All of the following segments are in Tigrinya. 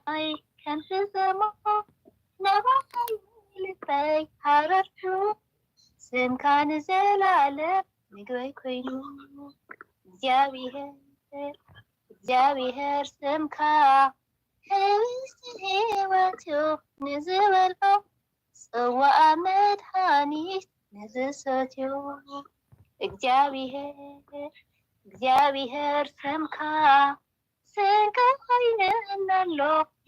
ሰማይ ከም ትሰሞ፣ ናባኻ እዩ ልበይ ሃረርቱ። ስምካ ንዘላለም ምግበይ ኮይኑ። እግዚኣብሔር፣ እግዚኣብሔር ስምካ ህብስቲ ህይወት እዩ ንዝበልዖ፣ ጽዋኣ መድሃኒት ንዝሰትዮ። እግዚኣብሔር፣ እግዚኣብሔር ስምካ ስንቂ ኮይነና ኣሎ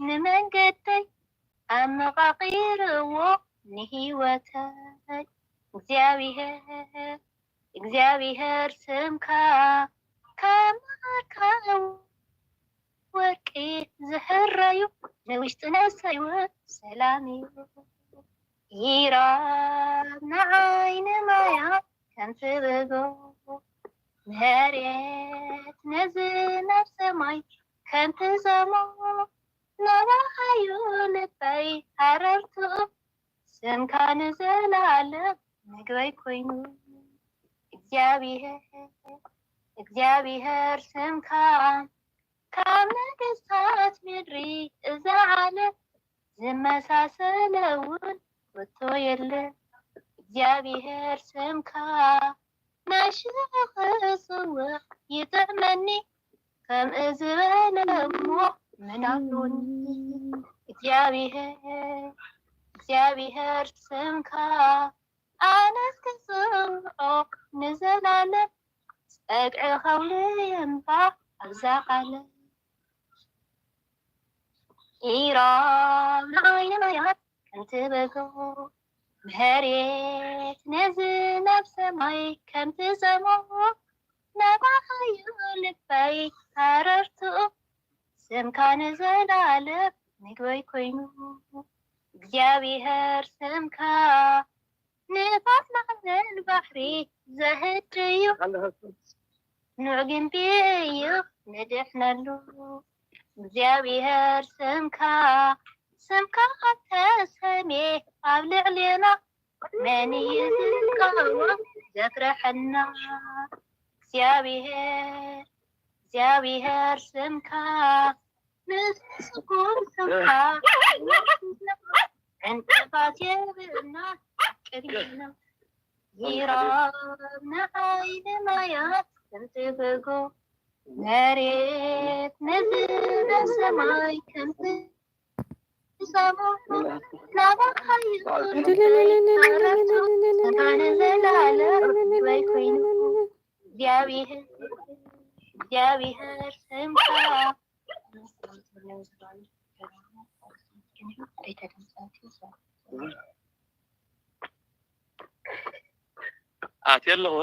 ንመንገደይ፣ ኣመቓቒርዎ ንህይወተይ። እግዚኣብሔር፣ እግዚኣብሔር ስምካ ከም ማርካ ወርቂ ዝሕረዩ፣ ንውሽጢ ነብሰይ እውን ሰላም እዩ። ኢራብ ንዓይኒ ማያ ከም ትብጎ፣ መሬት ነዚ ናብ ሰማይ ከም ትዘሞ፣ ናባኻ እዩ ልበይ ሃረርትኡ፣ ስምካ ንዘላለም ምግበይ ኮይኑ። እግዚኣብሔር፣ እግዚኣብሔር ስምካ ካብ ነገስታት ምድሪ እዛ ዓለም ዝመሳሰለ እውን ከቶ የለን። እግዚኣብሔር ስምካ ናይ ሽዑ ክጽውዕ ይጥዕመኒ፣ ከምኡ ዝበለ እሞ ምን ኣሎኒ? እግዚኣብሔር፣ እግዚኣብሔር ስምካ ኣነስ ክጽውዖ ንዘላለም፣ ጸግዒ ከውሊ እምባ ኣብዛ ዓለም። ኢራብ ንዓይኒ ማያት ከምቲ በጎ፣ መሬት ነዚ ናብ ሰማይ ከምቲ ዘሞ፣ ናባኻ እዩ ልበይ ሃረርትኡ፣ ስምካ ንዘላለም ምግበይ ኮይኑ። እግዚኣብሔር ስምካ ንፋስ ማዕበል ባሕሪ ዘህድዩ፣ ንዕ ግንቢ እዩ ንድሕነሉ። እግዚኣብሔር ስምካ፣ ስምካ ኣብ ተሰሜ ኣብ ልዕሌና፣ መን እዩ ዝቃወም ዘፍርሐና? እግዚኣብሔር፣ እግዚኣብሔር ስምካ፣ ምስኩም ስምካ፣ ዕንቅፋት የብልና ቅድሜና። ይራብ ንዓይኒ ማያት ከምቲ በጎ፣ መሬት ነዚ ናብ ሰማይ ከምቲ ሰሙ፣ ናባኻ ይኹን ሓረርቱ፣ ስምካ ንዘላለም ወይ ኮይኑ። እግዚኣብሔር፣ እግዚኣብሔር ስምካ ኣትየ ኣለኹ።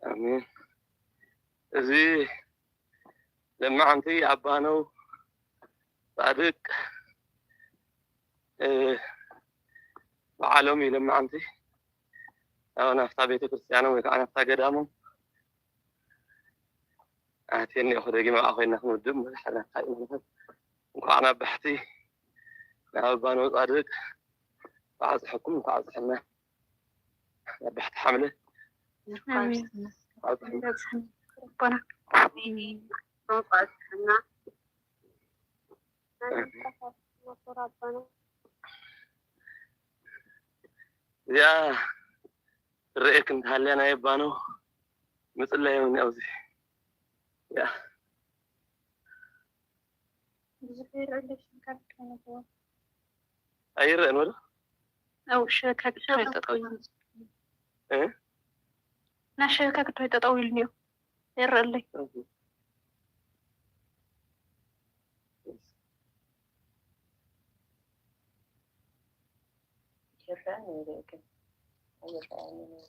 ኣሜን። እዚ ለማዓንቲ ኣባነው ጻድቅ፣ እ፣ በዓሎም እዩ ለማዓንቲ። ኣብ ናፍታ ቤተ ክርስቲያኖም ወይ ከዓ ናፍታ ገዳሞም ኣትየኒ እኹ። ደጊመ ከዓ ኮይና ክንውድእ እሞ ዝሓለካ እዩ ማለት። እንኳዕ ናብ ባሕቲ ናብ ኣባነው ጻድቅ በዓጽሐኩም፣ እንኳዕ ኣብጽሐና። ናብ ባሕቲ ሓምለ። ኣሜን። እንኳዕ ኣብጽሐና። ኣሜን። እንኳዕ ኣብጽሐና። እዚኣ ትረኤክ እንተሃልያ ናይ ኣባነው ምጽላይ እውን ኣብዚ። ያ። ብዙሕ ይርአ ኣሎ፣ ሽንካር ከነግሮ። ኣይረአን ወዶ? ኣው፣ ሸበካ ግዳይ ጠጠው ኢሉ። እ? ና ሸበካ ግዳይ ጠጠው ኢሉ ነይሩ። ይረአ ኣለይ። ኦኬ። ይረአ ነይሩ ግን ኣይረኣን ነይሩ።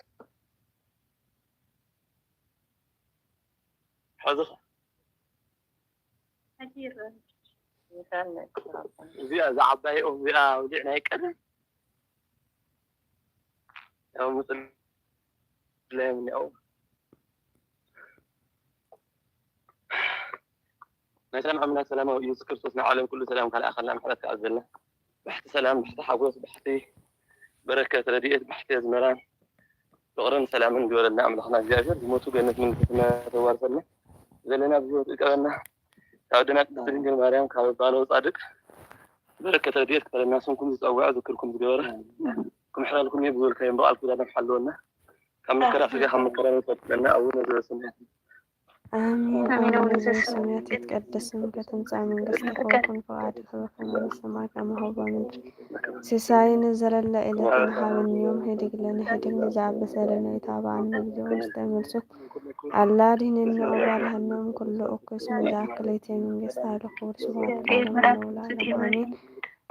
ሕዚ ኸ? ሕጂ ይረአ። ይረአ ነይሩ። እዚኣ፣ እዛ ዓባይ ኦም እዚኣ ኣውሊዕና ኣይቀርን። ያው ምጽላይ እኒኦ። ናይ ሰላም ኣምላክ ሰላማዊ ኢየሱስ ክርስቶስ ንዓለም ኩሉ ሰላም ካልኣኸልና ምሕረት ክኣዘልና። ባሕቲ ሰላም፣ ባሕቲ ሓጎስ፣ ባሕቲ በረከት ረድኤት ባሕቲ ኣዝመራን ፍቕርን ሰላምን ግበረልና ኣምላኽና እግዚኣብሔር። ዝሞቱ ገነት መንግስቲ ሰማያት ተዋርሰልና፣ ዘለና ብህይወት እቀበልና። ካብ ኣደና ቅድስት ድንግል ማርያም ካብ ኣባኖ ጻድቅ በረከት ረድኤት ክፈለና። ስምኩም ዝጸውዐ ዝክርኩም ዝገበረ ክምሕረልኩም እዩ ብዝበልካዮም ብቓል ኪዳኖም ሓለወና። ካብ መከራ ስጋ ካብ መከራ ነፍሲ ኣድሕነና ኣቡነ ዘበሰማያት። ኣሜን። ኣሜን። ኣቡነ ዘበሰማያት ይትቀደስ ስምከ ትምጻእ መንግስትከ ወይኩን ፍቃድከ በከመ በሰማይ ከማሁ በምድር። ሲሳየነ ዘለለ ዕለትነ ሀበነ ዮም፣ ህድግ ለነ ህድግ ንዘአበሰ ለነ ኢታብአነ እግዚኦ ውስተ መንሱት፣ አላ አድህነነ እባልሐነ እምኩሉ እኩይ፣ እስመ ዘአከ ለይእቲ መንግስት ኃይል ክብር ስብሐት ለዓለመ ዓለም ወለዓለመ ዓለም አሜን።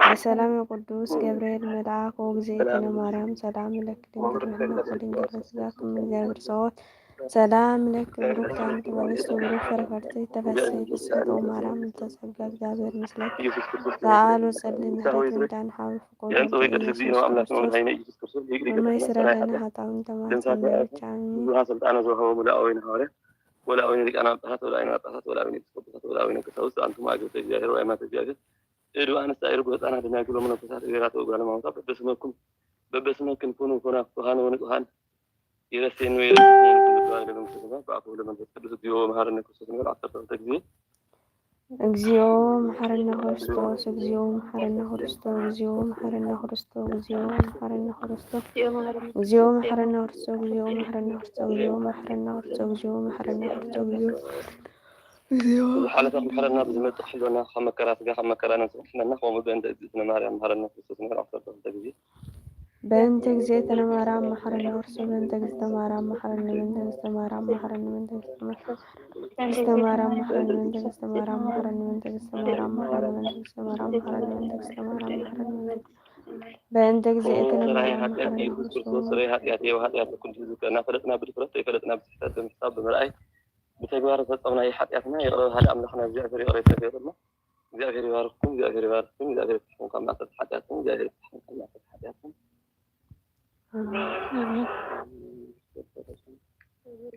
በሰላም ቅዱስ ገብርኤል መልአክ ወእግዝእትነ ማርያም ሰላም ለኪ ድንግል በህና ወድንግል በስጋኪ እም እግዚአብሔር ጸባኦት ሰላም ለኪ ብሩክት አንቲ እምአንስት ወብሩክ ፍሬ ከርሥኪ ተፈሥሒ ፍስሕት ኦ ማርያም ምልዕተ ጸጋ እግዚአብሔር ምስለኪ ሰአል ወጸሊ ምሕረት ምዳን ሀብ ፍቁር የንጽ ወይ ቅድስ እግዚእነ አምላክ ነው ኃይነ ኢየሱስ ክርስቶስ ይቅር ይገባል። እማይ ስራ ለነ ሀጣውን ተማሰነ ብቻ ብዙሃ ስልጣነ ዘውሀቦ ለአወይነ ሐዋርያት ወለአወይነ ሊቃነ ጳጳሳት ወለአይነ ጳጳሳት ወለአወይነ ኤጲስቆጶሳት ወለአወይነ ቀሳውስት አንቱም አግብተ እግዚአብሔር ወአይማተ እግዚአብሔር እዱ አንስት አይርጉ ህፃናት ደናግል ወመነኮሳት እቤራት ወጓለማውታ በበስመኩም በበስመክን ኩኑ ኩና ፍቱሃን ወንጹሃን ይረሴን ወይ በአፉ ለመንፈስ ቅዱስ እግዚኦ መሐረነ ክርስቶስ ንበል ዓሰርተ ክልተ ጊዜ። እግዚኦ መሐረነ ክርስቶስ፣ እግዚኦ መሐረነ ክርስቶስ፣ እግዚኦ መሐረነ ክርስቶስ፣ እግዚኦ መሐረነ ክርስቶስ፣ እግዚኦ መሐረነ ክርስቶስ፣ እግዚኦ መሐረነ ክርስቶስ፣ እግዚኦ መሐረነ ክርስቶስ፣ እግዚኦ መሐረነ ክርስቶስ፣ እግዚኦ እግዚኦ ዝሓለፈ ክምሕረና ብዝመጽእ ሕልወና ካብ መከራ ስጋ ካብ መከራ ነፍሲ ክሕነና ከምኡ በእንተ እግዝእትነ ማርያም መሐረነ ክርስቶስ ንበል ዓሰርተ ክልተ ጊዜ። በእንተ እግዝእትነ ማርያም መሐረነ ክርስቶስ በእንተ እግዝእትነ ማርያም መሐረነ በእንተ እግዝእትነ ማርያም መሐረነ በእንተ እግዝእትነ ማርያም መሐረነ በእንተ እግዝእትነ ማርያም መሐረነ በእንተ እግዝእትነ ማርያም መሐረነ በእንተ እግዝእትነ ማርያም መሐረነ በእንተ እግዝእትነ ማርያም መሐረነ በእንተ በእንተ እግዝእትነ ሰራይ ማርያም ኃጢአት መሐረነ ኢየሱስ ክርስቶስ ክርስቶስ ሰራይ ኃጢአት የው ኃጢአት ኩሉ ህዝብ ከና ፈለጥና ብድፍረት ዘይፈለጥና ብስሕተት ብምሕሳብ ብምርኣይ ብተግባር ፈጸምናዮ ኃጢአትና ይቕረ በሃሊ ኣምላኽና እግዚኣብሔር ይቕረ ይጸገየልና። እግዚኣብሔር ይባርኽኩም፣ እግዚኣብሔር ይባርኽኩም፣ እግዚኣብሔር ይፍትሕኩም ካብ ማእሰርቲ ሓጢኣትኩም፣ እግዚኣብሔር ይፍትሕኩም ካብ ማእሰርቲ ሓጢኣትኩም።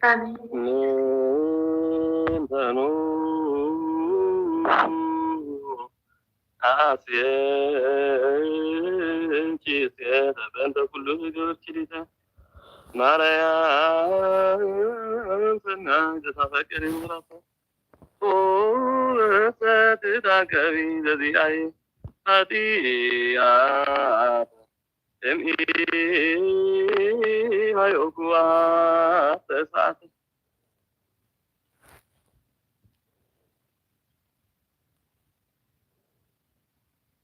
ኣሜን። ምንተኑ ኣስየንኪ ሴተ በእንተ ኩሉ ዝገብርኪ ሊተ ማርያም ሰናይ ዘታፈቅሪ ምሕረቱ ተትታቀቢ ዘዚኣይ ኃጢኣት እምኢ ሃዮኩዋ ተሳተ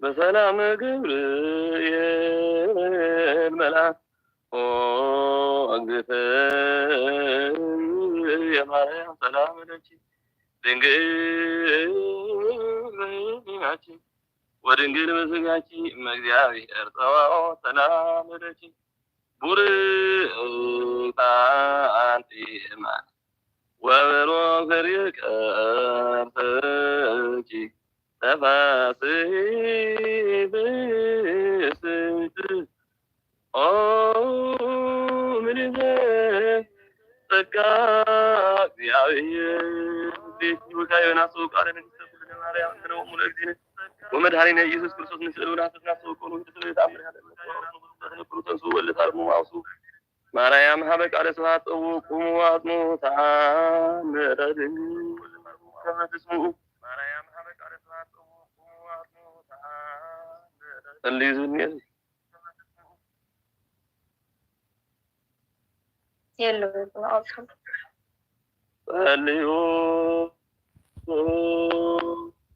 በሰላም ገብርኤል መልአክ ኦ እግዝእትየ ማርያም ሰላም ለኪ ድንግል በሕሊናኪ ወድንግል በስጋኪ እመ እግዚአብሔር ጸባኦት ሰላም ለኪ ቡርክት አንቲ እም ወበሮ ፍሬ ከርሥኪ ተፈሥሒ ፍስሕቲ ኦ ምልዕተ ጸጋ እግዚአብሔር ቤት ይሁዳ ዮናስ ቃለ መንግስተ ኩልነ ማርያም ተነውሙ ለእግዚእነ ወመድኃኒነ ኢየሱስ ክርስቶስ ንስእሉ ናፍትና ሰውቀኑ ወደ ሰበየ ተአምር ያለ ተነብሩ ተንሱ ወለ ታርሙ ማውሱ ማርያም ሀበ ቃለ ስብሐት ጸውቁሙ አጽሙ ተአምረ ድንግል ከመ ትስምዑ ማርያም ሀበ ቃለ ስብሐት ጸውቁሙ አጽሙ ተአምረ ጸልዩ ዝብል የለውም ብለዋል። ጸልዩ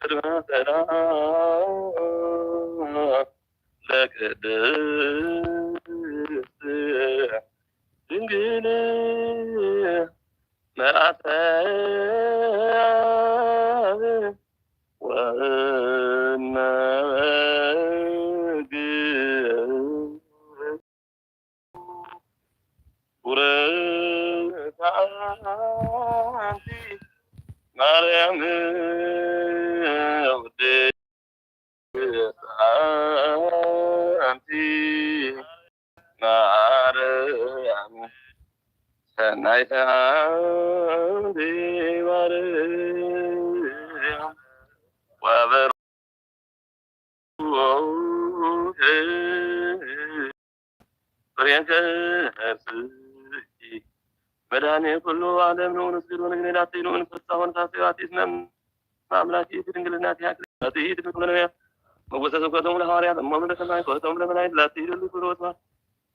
ቅድመ ሰላም ለቅድስት ድንግል መርአተ አብ ወእመ ቡርክት አንቲ ማርያም ውድእት አንቲ ማርያም ሰናይተ አንቲ ማርያም ወበሩ ከርእሲ መድኃኔ ኩሉ ዓለም ንኡ ንስግድ ወንግኔ ላቲ ንኡ ንፈሳ ወንሳሴ ባቲ ስመ ማምላኪ ድንግልና ቲያክል ላቲ ድንግልና መጎሰ ስብከቶም ለሐዋርያት እሞም ለሰማይ ኮቶም ለመላእክት ላቲ ይደሉ ክብሮት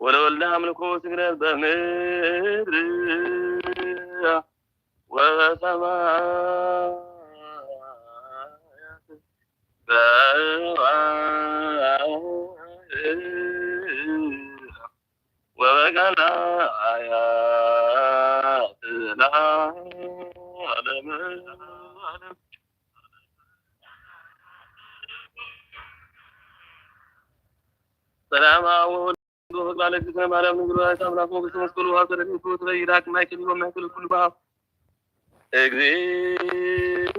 ወለወልደ አምልኮ ስግደት በምድር ወበሰማያት በዋይ ወበቀላያት ለዓለመ ዓለም። ሰላም አብ ወወልድ ወመንፈስ ቅዱስ ለእግዝእትነ ማርያም ድንግል ወላዲተ አምላክ ሞገሰ መስቀሉ ውሃብ ተረድኤቱ ወትረይ ይላክ ማይክል ይወ ማይክል ኩሉ በአብ እግዚእ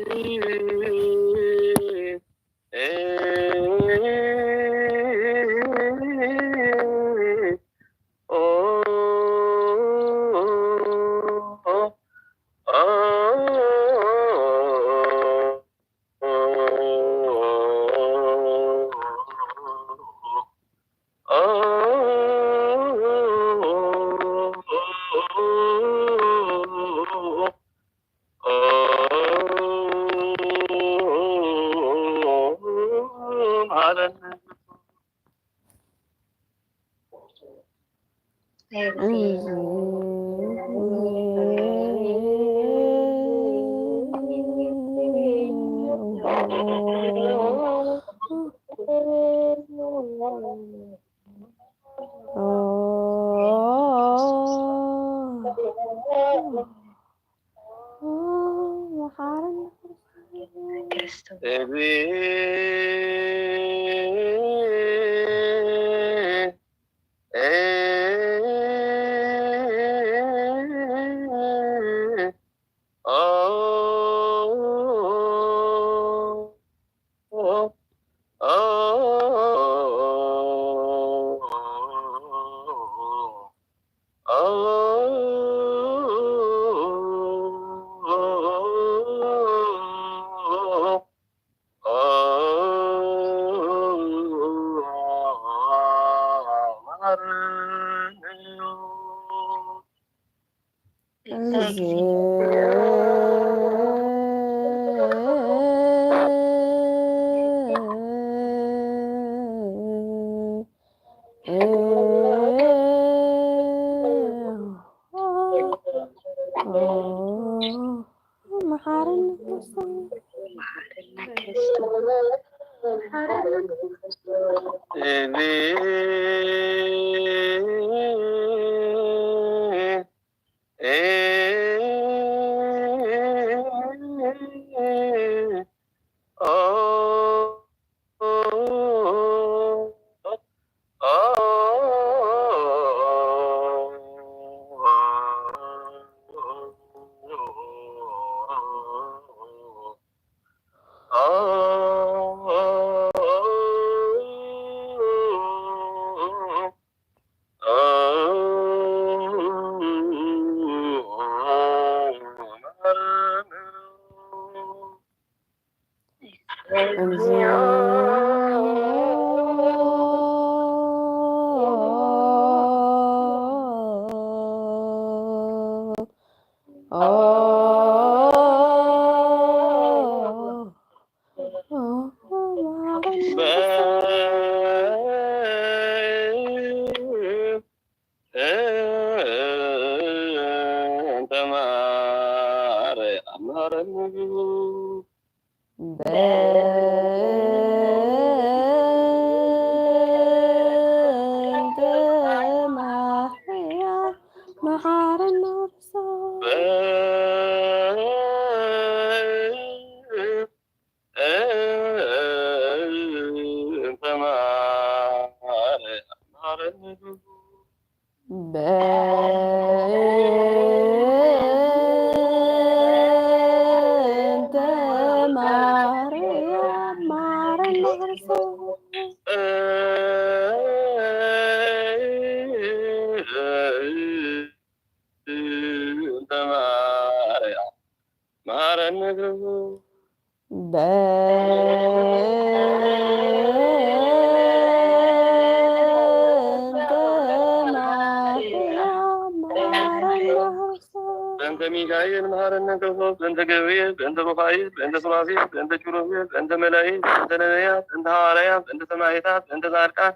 በእንተ ሚካኤል መሐረነ ክርስቶስ፣ በእንተ ገብርኤል፣ በእንተ ሩፋኤል፣ በእንተ ሱራፌል፣ በእንተ ኪሩቤል፣ በእንተ መላእክት፣ በእንተ ነቢያት፣ በእንተ ሐዋርያት፣ በእንተ ሰማዕታት፣ በእንተ ጻድቃን፣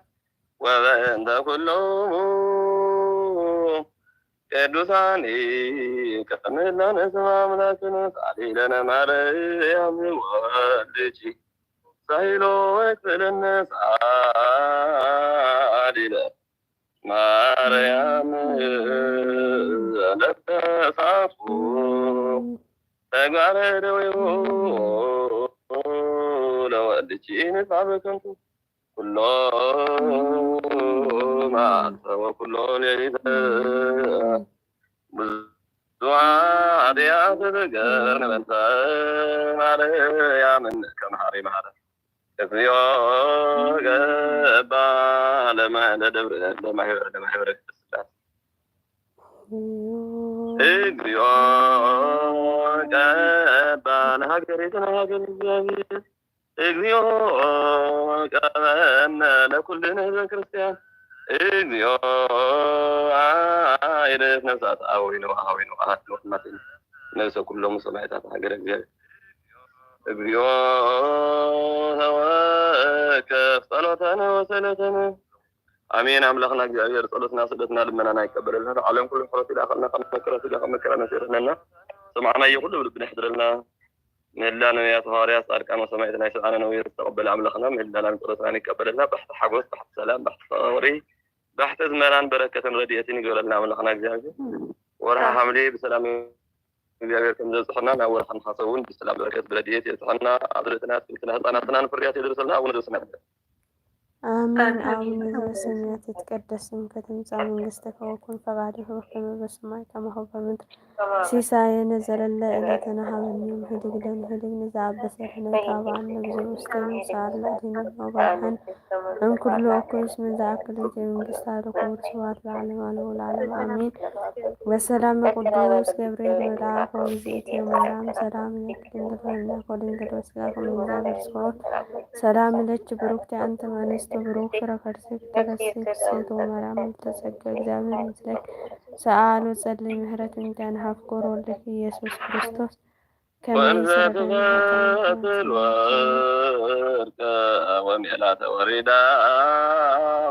ወበእንተ ኩሎሙ ቅዱሳን ይቀምለነ ስማ አምላክነ ሳሊለነ ማርያም ወልድኪ ሳይሎ ወክፍለነ ሳሊለ ማርያም ለተሳቱ ተግባረ ደዌሁ ለወልድኪ ንጻ በከንቱ ኩሎ መዓልተ ወኩሎ ሌሊተ ብዙኃ ኃጢአት ትገብር በእንተ ማርያም ከመ ኃሬ መሐረነ። እግዚኦ ገባ ለማ-፣ ለደብረ-፣ ለማህበረ፣ ለማህበረ ቅዱሳን። እግዚኦ ገባ ለሀገሪትነ ሀገረ እግዚአብሔር። እግዚኦ ቀበነ ለኩልነ ህዝበ ክርስቲያን። እግዚኦ አይደት ነፍሳት አወይነ ወአሃወይነ ወአሃት ወእናቴ ነፍሰ ኩሎም ሰማዕታት ሀገረ እግዚአብሔር። እግዚኦ ተወከፍ ጸሎተነ ወሰለተነ። አሜን። አምላኽና እግዚኣብሔር ጸሎትና፣ ስእለትና፣ ልመናና ይቀበለልና። ዓለም ኩሉ ምሕረቱ ይላኸልና፣ ካብ መከራ ስጋ ካብ መከራ ነስእ ይድሕነና። ሰማዕናዮ ኩሉ ብልብና ይሕድረልና። ምህላ ነቢያት፣ ሃዋርያት፣ ጻድቃን ወሰማዕት ናይ ሰብኣነ ነዊር ዝተቐበለ ኣምላኽና ምህላናን ጸሎትናን ይቀበለልና። ባሕቲ ሓጎስ፣ ባሕቲ ሰላም፣ ባሕቲ ፍቕሪ፣ ባሕቲ ዝመናን በረከትን ረድኤትን ይግበረልና ኣምላኽና እግዚኣብሔር። ወርሃ ሓምሌ ብሰላም እግዚኣብሔር ከም ዘብጽሐና ናብ ወርሃ ነሓሰ እውን ብሰላም በረከት ብረድኤት የብጽሐና። ኣዝርእትና፣ ኣትክልትና፣ ህጻናትና ንፍርያት የድርሰልና። ኣቡነ ዘበሰማያት። አሜን። አቡነ ዘበሰማያት ይትቀደስ ስምከ ትምጻእ መንግሥትከ ወኩን ፈቃድከ በከመ በሰማይ ከማሁ በምድር። ሲሳየነ ዘለለ ዕለትነ ሀበነ ዮም ህድግ ለነ ህድግ ንዘአበሰ ለነ ኢታብአነ እግዚኦ ውስተ ምሳለ አድኅነነ ወባልሐነ እምኩሉ እኩይ እስመ ዘአክሌከ መንግስት ኃይል ክቡር ስብሐት ለዓለመ ዓለም ወለዓለመ አሜን። ወሰላመ ቅዱስ ገብርኤል መልአክ ወእግዝእትየ ማርያም ሰላም ለኪ ድንግል በሊናኪ ወድንግል በስጋኪ እም እግዚአብሔር ጽባኦት ሰላም ለኪ ብሩክቲ አንቲ እም አንስት ብሩክ ፍረ ከርሥኪ ተፈሥሒ ፍሥሕት ወማርያም ምልዕተ ጸጋ እግዚአብሔር ምስለኪ ሰአል ወጸልይ ምሕረት ምንቲያነ ሀፍቆር ወልድኪ ኢየሱስ ክርስቶስ ከመ ወእንዘ ይስረይ ትፈትል ወርቀ ወሜላተ ወሪዳ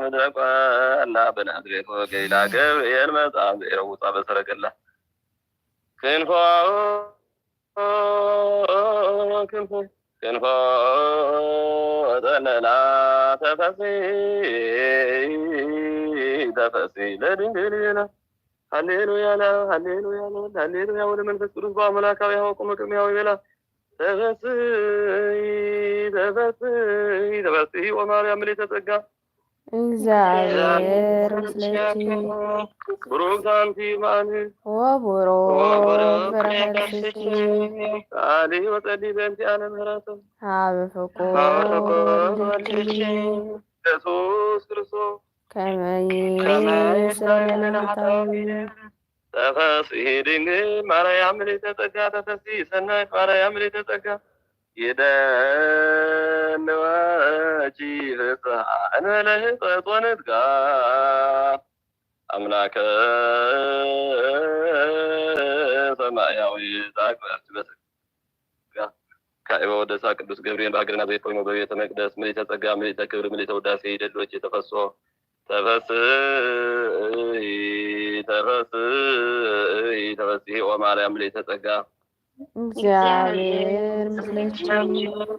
ምድረ ቆላ በናዝሬት ወገሊላ ገብርኤል መጻ ዘይረውጻ በሰረገላ ክንፎ ክንፎ ክንፎ ጠለላ ተፈሲ ተፈሲ ለድንግል ይላ ሃሌሉያ ለአብ፣ ሃሌሉያ ለወልድ፣ ሃሌሉያ ወለመንፈስ ቅዱስ በአምላካዊ ያወቁ መቅድሚያዊ ቤላ ተፈስሒ፣ ተፈስሒ፣ ተፈስሒ ወማርያም ምልዕተ ጸጋ እግዚአብሔር ምስለኪ ብሩክ አንቲ እም አንስት ወቡሩክ ፍሬ ከርሥኪ ቃሊ ወጸሊ በእንቲአነ ምህረተ ሀበ ፍቁር ወልድኪ ኢየሱስ ክርስቶስ ከመ ይስረይ ለነ ኃጣውኢነ። ተፈስሒ ድንግል ማርያም ምልዕተ ጸጋ፣ ተፈስሒ ሰናይት ማርያም ምልዕተ ጸጋ፣ ይደልወኪ ፍስሓ እንበለ ህጸት ወንትጋ። አምላከ ሰማያዊ ዛግበር ትመስል። ካዕበ ወደሳ ቅዱስ ገብርኤል በሀገርና ዘይት ቆይሞ በቤተ መቅደስ ምልዕተ ጸጋ ምልዕተ ክብር ምልዕተ ውዳሴ ይደልወኪ ተፈሶ ተፈስሒ ተፈስሒ ተፈስሒ ኦ ማርያም ምልዕተ ጸጋ እግዚአብሔር ምስለኪ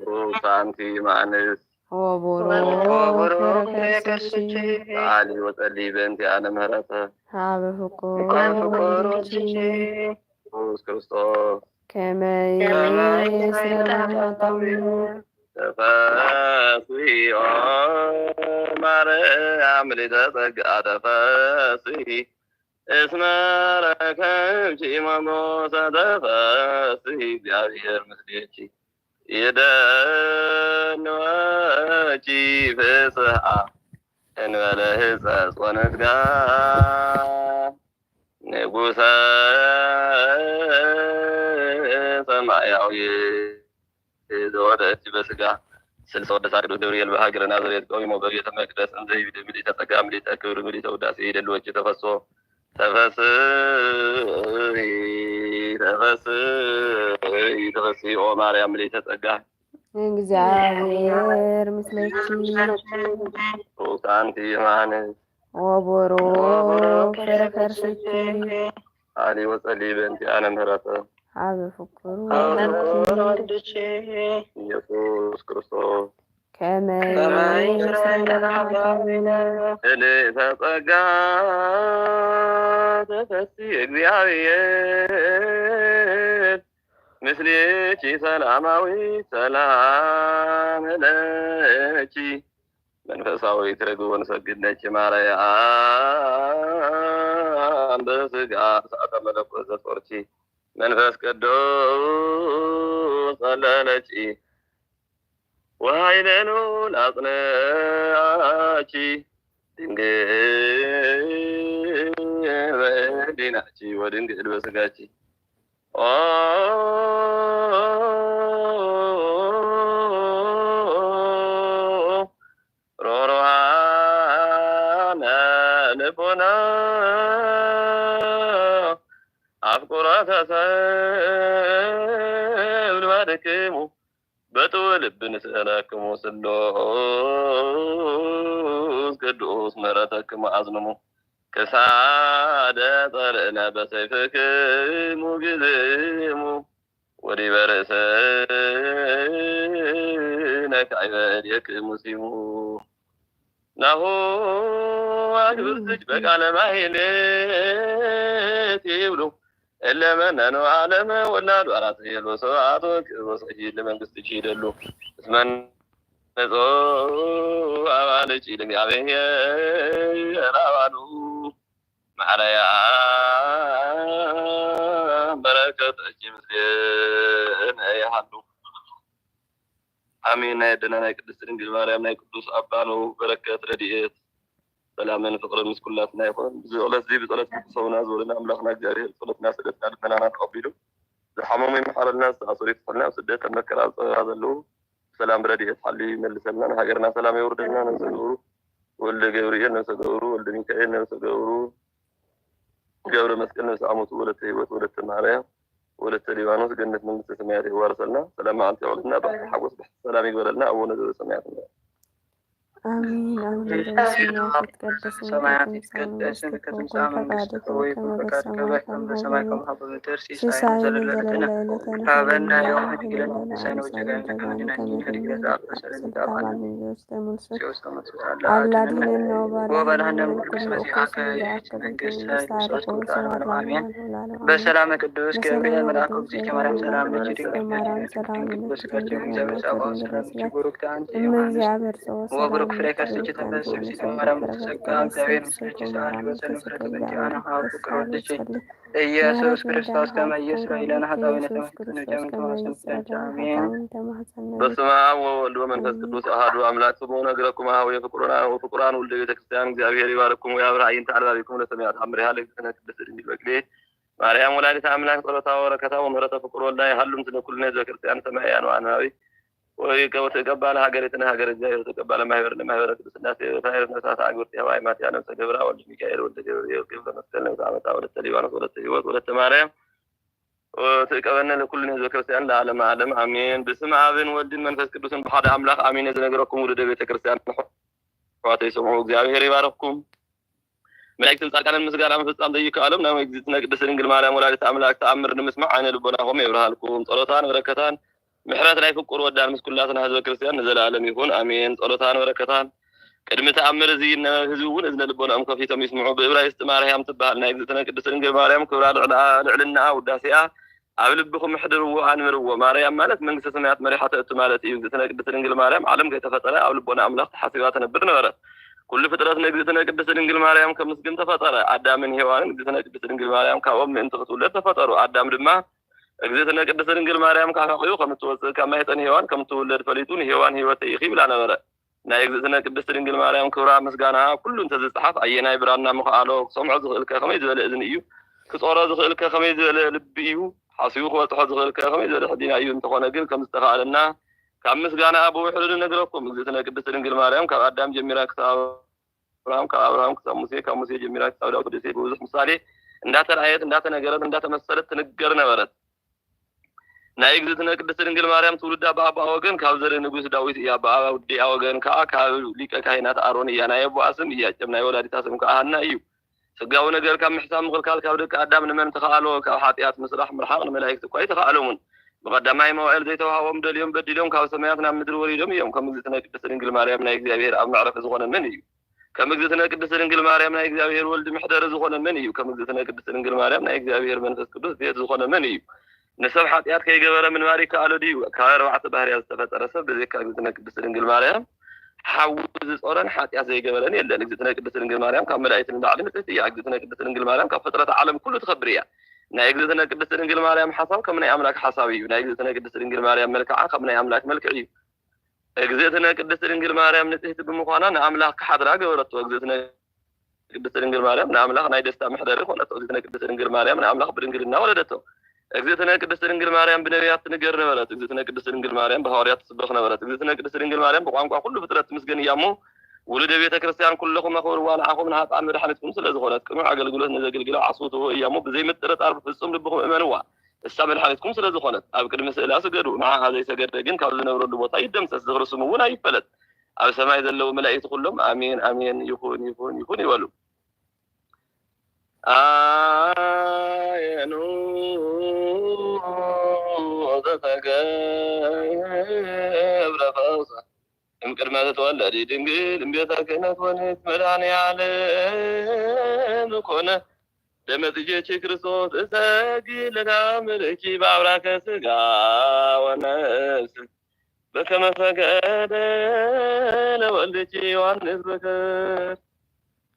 ሩክ አንቲ እም አንስት ወቡሩክ ፍሬ ከርሥኪ ቃሊ ወጸሊ በእንቲአነ ምህረተ ሀበ ፍቁር ወልድኪ ኢየሱስ ክርስቶስ ከመ ይስረይ ለነ ኃጣውኢነ። ተፈስሒ ኦ ማርያም ምልዕተ ጸጋ ተፈስሒ እስመ ረከብኪ ሞገሰ ተፈስሒ እግዚአብሔር ምስሌኪ ይደልወኪ ፍስሓ እንበለ ህጸጽ ወንትጋ። ንጉሰ ሰማያዊ ዘወደቲ በስጋ ስልሰ ወደ ሳቅዱስ ገብርኤል በሀገረ ናዝሬት ቀዊሞ በቤተ መቅደስ እንዘ ይብድ ምልዕተ ጸጋ ምልዕተ ክብር ምልዕተ ውዳሴ ይደልወኪ ተፈሶ ተፈስሒ ተፈስሒ ተፈስሒ ኦ ማርያም ምልዕተ ጸጋ እግዚኣብሔር ምስለኪ ሩካንቲ ዮሃንስ ወቡሩክ ፍረ ከርስኪ ሓሊ ወጸሊ በእንቲ ኣነ ምህረተ ኣብ ፍቅሩ ወልድኪ ኢየሱስ ክርስቶስ ከመይ ምልዕተ ጸጋ ተፈስሒ እግዚኣብሔር ምስሌኪ ሰላማዊት ሰላም ለኪ መንፈሳዊት ርግቦ ንሰግድ ለኪ ማርያም በስጋ ሰዓተ መለኮት ዘጾርኪ መንፈስ ቅዱስ ጸለለኪ ወኃይለ ልዑል አጽንዓኪ ድንግል በህሊናኪ ወድንግል በስጋኪ ኦ ሮሮዋነ ልቦና አፍቁረተ ሰብ ልባድክሙ በጥው ልብ ንስእለክሙ ስሉስ ቅዱስ ምሕረተክሙ አዝንሙ ክሳደ ጸርእነ በሰይፍክሙ ግዝሙ ወዲበ ርእስነ ካዕበ እዴክሙ ሲሙ ናሁ አግብርትች በቃለ ማሕሌት ይብሉ እለ መነኑ ዓለመ ወላዱ አራት የሎ ሰብአቶ ክብሮ ሰጂ ለመንግስት ይደሉ እስመን ነጾ አባልጭ ለእግዚአብሔር አባሉ ማርያም በረከትኪ ምስሌነ ይሃሉ። አሜን። ናይ ኣደና ናይ ቅድስት ድንግል ማርያም ናይ ቅዱስ አባኑ በረከት ረድኤት ሰላምን ፍቅርን ምስ ኩላትና ይኹን። ብዚ ዕለት እዚ ብጸሎት ቅዱስ አቡነ ዘወለና አምላኽና እግዚኣብሔር ጸሎትና ስእለትና ልመናና ተቐቢሉ ዝሓመሙ ይምሓረልና፣ ዝተኣሰሩ ይፍትሐልና፣ ኣብ ስደት ኣብ መከራ ኣብ ጸበባ ዘለዉ ብሰላም ብረድኤት ሓልዩ ይመልሰልና፣ ንሃገርና ሰላም የውርደልና። ነብሰ ገብሩ ወልደ ገብርኤል፣ ነብሰ ገብሩ ወልደ ሚካኤል፣ ነብሰ ገብሩ ገብረ መስቀል፣ ነብሰ አሞቱ ወለተ ህይወት ወለተ ማርያም ወለተ ሊባኖስ ገነት መንግስተ ሰማያት የዋርሰልና። ሰላም መዓልቲ የውዕለልና፣ ባሕቲ ሓጎስ ባሕቲ ሰላም ይግበረልና። አቡነ ዘበሰማያት አሜን። አቡነ ዘበሰማያት ይትቀደስ ስምከ ሰማያት ትምጻእ ይትቀደስ ስምከ መንግስትከ ትምጻእ ወይኩን መንግስትከ ፈቃድከ ወይኩን ከመ በከመ በሰማይ በከመ ከማሁ በምድር ሲሳየነ ሲሳየነ ዘለለዕለትነ ዘለለዕለትነ ሀበነ ሀበነ ዮም ሀበነ ህድግ ለነ ለነ አበሳነ አበሳነ ወጌጋየነ ከመ ወጌጋየነ ንሕነኒ ከመ ንሕነኒ ንሕነኒ ንሕነኒ ንሕነኒ ሰለኒ ንሕነኒ አባነ ንሕነኒ ውስተ ሙልሱ ዚኦስ ተመስል አላ አድነነ ድነነ ወባልሃነ ወባልሃነ ወልኩ ወልኩ ለኩ ለዚአከ ስም ዚአከ መንግስት መንግስት ሰማይ ሳልቆ ወሰማያት ሰማት ለዓለመ ለዓለመ አሜን። ለዓለመ ለዓለመ በሰላም ቅዱስ ገብርኤል መልአከ ውእቱ እስከ ማርያም ሰላም ለኪ ድንግል ማርያም ነኪ ሰላም ድንግል ለኪ በስጋኪ ድንግል እግዚአብሔር ለኪ ጸባኦት ድንግል ሰላም ለኪ ለኪ ቡሩክ አንቲ እመ ዮሐንስ እግዚአብሔር ጸወ ወቡሩክ ሰላም ፍሬ ለኪ ከርሥኪ ጸወ ተፈሥሒ ሰላም ፍሥሕት ለኪ ማርያም ፍሬ ጸጋ ከርሥኪ እግዚአብሔር ተፈሥሒ ምስሌኪ ተፈሥሒ ሰአሊ ማርያም ወሰኑ ተፈሥሒ ፍቅር እግዚአብሔር አነ ሀብኩ ተፈሥሒ ቅሮትኪ ጸልይ ኢየሱስ ምሕረት ክርስቶስ ይርዳን ከመ ሀብኩ ኢየሱስ ሮድኪ ኢለነ ኃጣውኢነ ኢየሱስ ተመስገን ክርስቶስ ጀምር ከመ ተመስገን ይጸልይ አሜን። ኃጣውኢን ተማሕጸነ በስመ አብ ወወልድ ወመንፈስ ቅዱስ አሐዱ አምላክ። ስሙ ነግረኩም ሀው የፍቅሩና ወፍቁራን ውልደ ቤተ ክርስቲያን እግዚአብሔር ይባርኩም ወያብርሃ አዕይንተ አልባቢኩም ለሰማያት አምሪሃ ለእግዝእትነ ቅድስት ድንግል በክሌ ማርያም ወላዲተ አምላክ ጸሎታ ወበረከታ ወምህረተ ፍቅር ወልዳ ይሃሉ ምስለ ኩልነ ህዝበ ክርስቲያን ሰማያውያን ወአንባቢ ወይቀ ወትቀባለ ሀገሪትነ ሀገረ እግዚአብሔር ወትቀባለ ማህበርነ ማህበረ ቅዱስ ስላሴ ወታይር ነፍሳት አግብርት የዋይ ማትያ ነፍሰ ገብራ ወልድ ሚካኤል ወልደ ገብርኤል ገብረ መስቀል ነፍሰ አመታ ወለተ ሊባኖስ ወለተ ህይወት ወለተ ማርያም ትእቀበነ ለኩልነ ህዝበ ክርስቲያን ለዓለመ ዓለም አሜን። ብስም አብን ወልድን መንፈስ ቅዱስን ብሓደ አምላክ አሜን። ዝነግረኩም ውሉደ ቤተ ክርስቲያን አሕዋተይ ስምዑ፣ እግዚኣብሔር ይባርክኩም። መላእክትን ጻድቃንን ምስጋና ምፍጻም ዘይከኣሎም ናይ እግዝእትነ ቅድስት ድንግል ማርያም ወላዲተ አምላክ ተአምር ንምስማዕ ዓይነ ልቦናኹም የብርሃልኩም። ጸሎታን በረከታን ምሕረት ናይ ፍቁር ወዳን ምስ ኩላትና ህዝበ ክርስቲያን ንዘለዓለም ይኹን አሜን። ጸሎታን በረከታን ቅድሚ ተአምር እዚ ይነበብ ህዝቢ እውን እዝነ ልቦናኦም ከፊቶም ይስምዑ። ብእብራይስጥ ማርያም ትበሃል ናይ እግዝእትነ ቅድስት ድንግል ማርያም ክብራ ልዕላ- ልዕልናኣ ውዳሴኣ ኣብ ልብኹም ኣሕድርዎ ኣንብርዎ። ማርያም ማለት መንግስተ ሰማያት መሪሓ ተእቱ ማለት እዩ። እግዝእትነ ቅድስት ድንግል ማርያም ዓለም ከይተፈጠረ ኣብ ልቦና ኣምላኽ ተሓሲባ ትነብር ነበረት። ኩሉ ፍጥረት ንእግዝእትነ ቅድስት ድንግል ማርያም ከምስግን ተፈጠረ። ኣዳምን ሔዋንን እግዝእትነ ቅድስት ድንግል ማርያም ካብኦም ምእንቲ ክትውለድ ተፈጠሩ። ኣዳም ድማ እግዝእትነ ቅድስት ድንግል ማርያም ካብ ሕቑኡ ከም እትወፅእ ካብ ማህፀን ሔዋን ከም እትውለድ ፈሊጡ ንሔዋን ህይወተይ ኢኺ ይብላ ነበረ። ናይ እግዝእትነ ቅድስት ድንግል ማርያም ክብራ ምስጋና ኩሉ እንተዝፀሓፍ ኣየናይ ብራና ምኽኣሎ? ክሰምዖ ዝኽእልከ ከመይ ዝበለ እዝኒ እዩ? ክጾሮ ዝኽእልከ ከመይ ዝበለ ልቢ እዩ? ሓሲቡ ክበጽሖ ዝኽእልከ ከመይ ዝበለ ሕሊና እዩ? እንተኾነ ግን ከም ዝተኻእለና ካብ ምስጋና ብውሕዱ ንነግረኩም። እግዝእትነ ቅድስት ድንግል ማርያም ካብ ኣዳም ጀሚራ ክሳብ አብርሃም ካብ አብርሃም ክሳብ ሙሴ ካብ ሙሴ ጀሚራ ክሳብ ዳዊት ወደሴ ብብዙሕ ምሳሌ እንዳተራእየት፣ እንዳተነገረት፣ እንዳተመሰለት ትንገር ነበረት። ናይ እግዝእትነ ቅድስት ድንግል ማርያም ትውልዳ ብኣቦኣ ወገን ካብ ዘርኢ ንጉስ ዳዊት እያ። ብኣዲኣ ወገን ከኣ ካብ ሊቀ ካህናት ኣሮን እያ። ናይ ኣቦኣ ስም ኢያቄም፣ ናይ ወላዲታ ስም ከኣ ሃና እዩ። ስጋዊ ነገር ካብ ምሕሳብ ምኽልካል ካብ ደቂ ኣዳም ንመን ተኸኣሎ? ካብ ሓጢኣት ምስራሕ ምርሓቕ ንመላእክት እኳ ኣይተኸኣሎምን። ብቐዳማይ መዋዕል ዘይተዋህቦም ደልዮም በዲሎም ካብ ሰማያት ናብ ምድሪ ወሪዶም እዮም። ከም እግዝእትነ ቅድስት ድንግል ማርያም ናይ እግዚኣብሔር ኣብ መዕረፊ ዝኾነ መን እዩ? ከም እግዝእትነ ቅድስት ድንግል ማርያም ናይ እግዚኣብሔር ወልድ መሕደሪ ዝኾነ መን እዩ? ከም እግዝእትነ ቅድስት ድንግል ማርያም ናይ እግዚኣብሔር መንፈስ ቅዱስ ቤት ዝኾነ መን እዩ? ንሰብ ሓጢኣት ከይገበረ ምንባር ይከኣሎ ድዩ? ካብ ኣርባዕተ ባህርያት ዝተፈጠረ ሰብ ብዘይካ እግዝእትነ ቅድስት ድንግል ማርያም ሓዊ ዝጾረን ሓጢኣት ዘይገበረን የለን። እግዝእትነ ቅድስት ድንግል ማርያም ካብ መላእክት ንላዕሊ ንጽህቲ እያ። እግዝእትነ ቅድስት ድንግል ማርያም ካብ ፍጥረት ዓለም ኩሉ ትኸብር እያ። ናይ እግዝእትነ ቅድስት ድንግል ማርያም ሓሳብ ከም ናይ ኣምላክ ሓሳብ እዩ። ናይ እግዝእትነ ቅድስት ድንግል ማርያም መልክዓ ከም ናይ ኣምላክ መልክዕ እዩ። እግዝእትነ ቅድስት ድንግል ማርያም ንጽህቲ ብምዃና ንኣምላኽ ክሓድራ ገበረቶ። እግዝእትነ ቅድስት ድንግል ማርያም ንኣምላኽ ናይ ደስታ መሕደሪ ኾነቶ። እግዝእትነ ቅድስት ድንግል ማርያም ንኣምላኽ ብድንግልና ወለደቶ። እግዝእትነ ቅድስት ድንግል ማርያም ብነቢያት ትንገር ነበረት። እግዝእትነ ቅድስት ድንግል ማርያም ብሃዋርያት ትስበኽ ነበረት። እግዝእትነ ቅድስት ድንግል ማርያም ብቋንቋ ኩሉ ፍጥረት ትምስገን እያ እሞ፣ ውሉደ ቤተ ክርስቲያን ኩለኹም ኣኽብርዋ፣ ንዓኹም ንሃጣን መድሓኒትኩም ስለ ዝኾነት፣ ቅኑዕ ኣገልግሎት ንዘግልግላ ዓስቡ ትህቦ እያ እሞ፣ ብዘይምጥርጣር ብፍጹም ልብኹም እመንዋ። እሳ መድሓኒትኩም ስለ ዝኾነት፣ ኣብ ቅድሚ ስእላ ስገዱ። ንዓኣ ዘይሰገደ ግን ካብ ዝነብረሉ ቦታ ይደምሰስ፣ ዝኽሪ ስሙ እውን ኣይፈለጥ። ኣብ ሰማይ ዘለዉ መላእክቲ ኩሎም ኣሜን፣ ኣሜን፣ ይኹን፣ ይኹን፣ ይኹን ይበሉ። ኣየኑ ዘተገብረ ፈውሰ እምቅድመ ትትወለዲ ድንግል እምቤተ ክህነት ወንት መድኃኔ ዓለም ኮነ። ደመ ጽጌኪ ክርስቶስ እሰግድ ለናምልኪ በአብራከ ስጋ ወነፍስ በከመ ሰገደ ለወልድኪ ዮሐንስ በክር።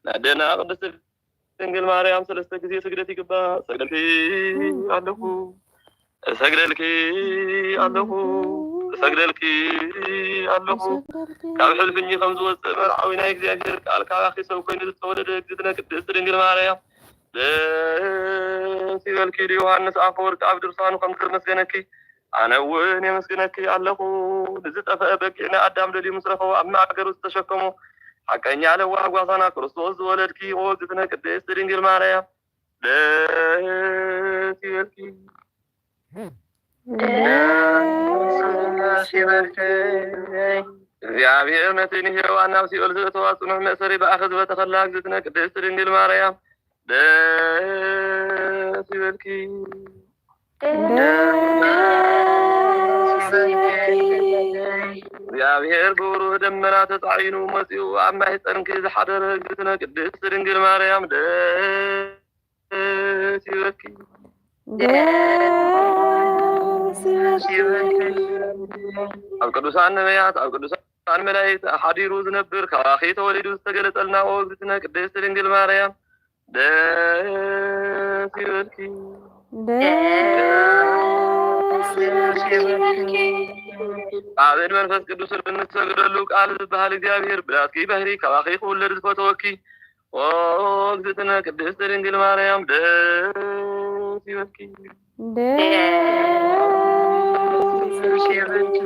ናደና ቅድስት ድንግል ማርያም ሰለስተ ግዜ ስግደት ይግባእ። እሰግደልኪ ኣለኹ፣ እሰግደልኪ ኣለኹ፣ እሰግደልኪ ኣለኹ። ካብ ሕልፍኝ ከም ዝወፅእ መርዓዊ ናይ እግዚኣብሔር ቃል ካባኺ ሰብ ኮይኑ ዝተወለደ እግዝእትነ ቅድስት ድንግል ማርያም ደስ ይበልኪ ኢሉ ዮሃንስ ኣፈወርቅ ኣብ ድርሳኑ ከም ዘመስገነኪ ኣነ እውን የመስግነኪ ኣለኹ። ንዝጠፍአ በጊዕ ንኣዳም ደልዩ ምስ ረኸቦ ኣብ ማእገሩ ዝተሸከሞ ሓቀኛ ለዋህ ጓሳና ክርስቶስ ዝወለድኪ ኦ እግዝእትነ ቅድስት ድንግል ማርያም ደስ ይበልኪ። ደስ ይበልኪ። እግዚኣብሔር ነቲ ንሄዋን ናብ ሲኦል ዘእተዋ ጽኑዕ መእሰሪ ብኣኺ ዝበተኸላ እግዝእትነ ቅድስት ድንግል ማርያም ደስ ይበልኪ። ደስ ይበልኪ። እግዚኣብሔር ብብሩህ ደመና ተጻዒኑ መጺኡ ኣብ ማሕፀንኪ ዝሓደረ እግዝእትነ ቅድስት ድንግል ማርያም ደስ ይበልኪ። ደስ ይበልኪ። ኣብ ቅዱሳን ነቢያት፣ ኣብ ቅዱሳን መላእክት ሓዲሩ ዝነብር፣ ካባኺ ተወሊዱ ዝተገለጸልና ኦ እግዝእትነ ቅድስት ድንግል ማርያም ደስ ይበልኪ። ደስ ይበልኪ። ኣብን መንፈስ ቅዱስን እንሰግደሉ ቃል ዝበሃል እግዚኣብሔር ብናትኪ ባህሪ ካባኺ ክውለድ ዝፈተወኪ ኦ እግዝእትነ ቅድስት ድንግል ማርያም ደስ ይበልኪ። ደስ ይበልኪ።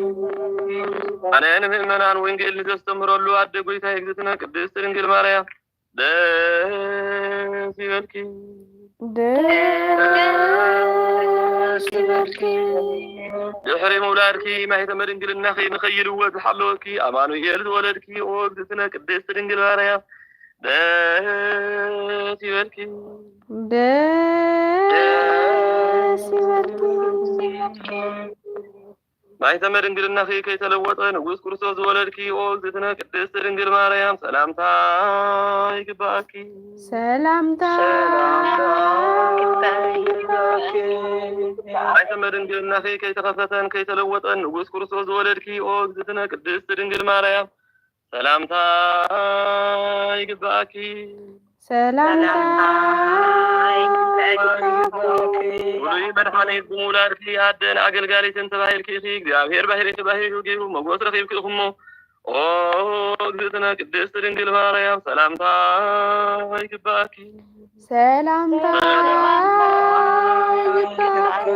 ኣነ ንምእመናን ወንጌል ንዘስተምህረሉ ኣደ ጎይታ እግዝእትነ ቅድስት ድንግል ማርያም ደስ ይበልኪ። ደስ ይበልኪ። ድሕሪ ምውላድኪ ማሕተመ ድንግልናኺ ንኸይልወጥ ዝሓለወኪ ኣማኑኤል ዝወለድኪ ኦ እግዝእትነ ቅድስት ድንግል ማርያም ደስ ይበልኪ። ደስ ይበልኪ። ማሕተመ ድንግልናኺ ከይተለወጠ ንጉስ ክርስቶስ ዝወለድኪ ኦ እግዝእትነ ቅድስት ድንግል ማርያም ሰላምታ ይግባኣኪ። ሰላምታ ይግባኣኪ። ማሕተመ ድንግልናኺ ከይተኸፈተን ከይተለወጠን ንጉስ ክርስቶስ ዝወለድኪ ኦ እግዝእትነ ቅድስት ድንግል ማርያም ሰላምታ ይግባኣኪ። ሰላምታ ይግባኣኪ። ብሉይ መድሓኒት ብምውላድኪ ኣደን ኣገልጋሊትን ተባሂልኪ ኢኺ። እግዚኣብሔር ባሕሪ ተባሂሉ ገይሩ ሞጎስ ረኺብኪ ኢኹሞ። ኦ እግዝእትነ ቅድስት ድንግል ማርያም ሰላምታ ይግባኣኪ። ሰላምታ ይግባኣኪ።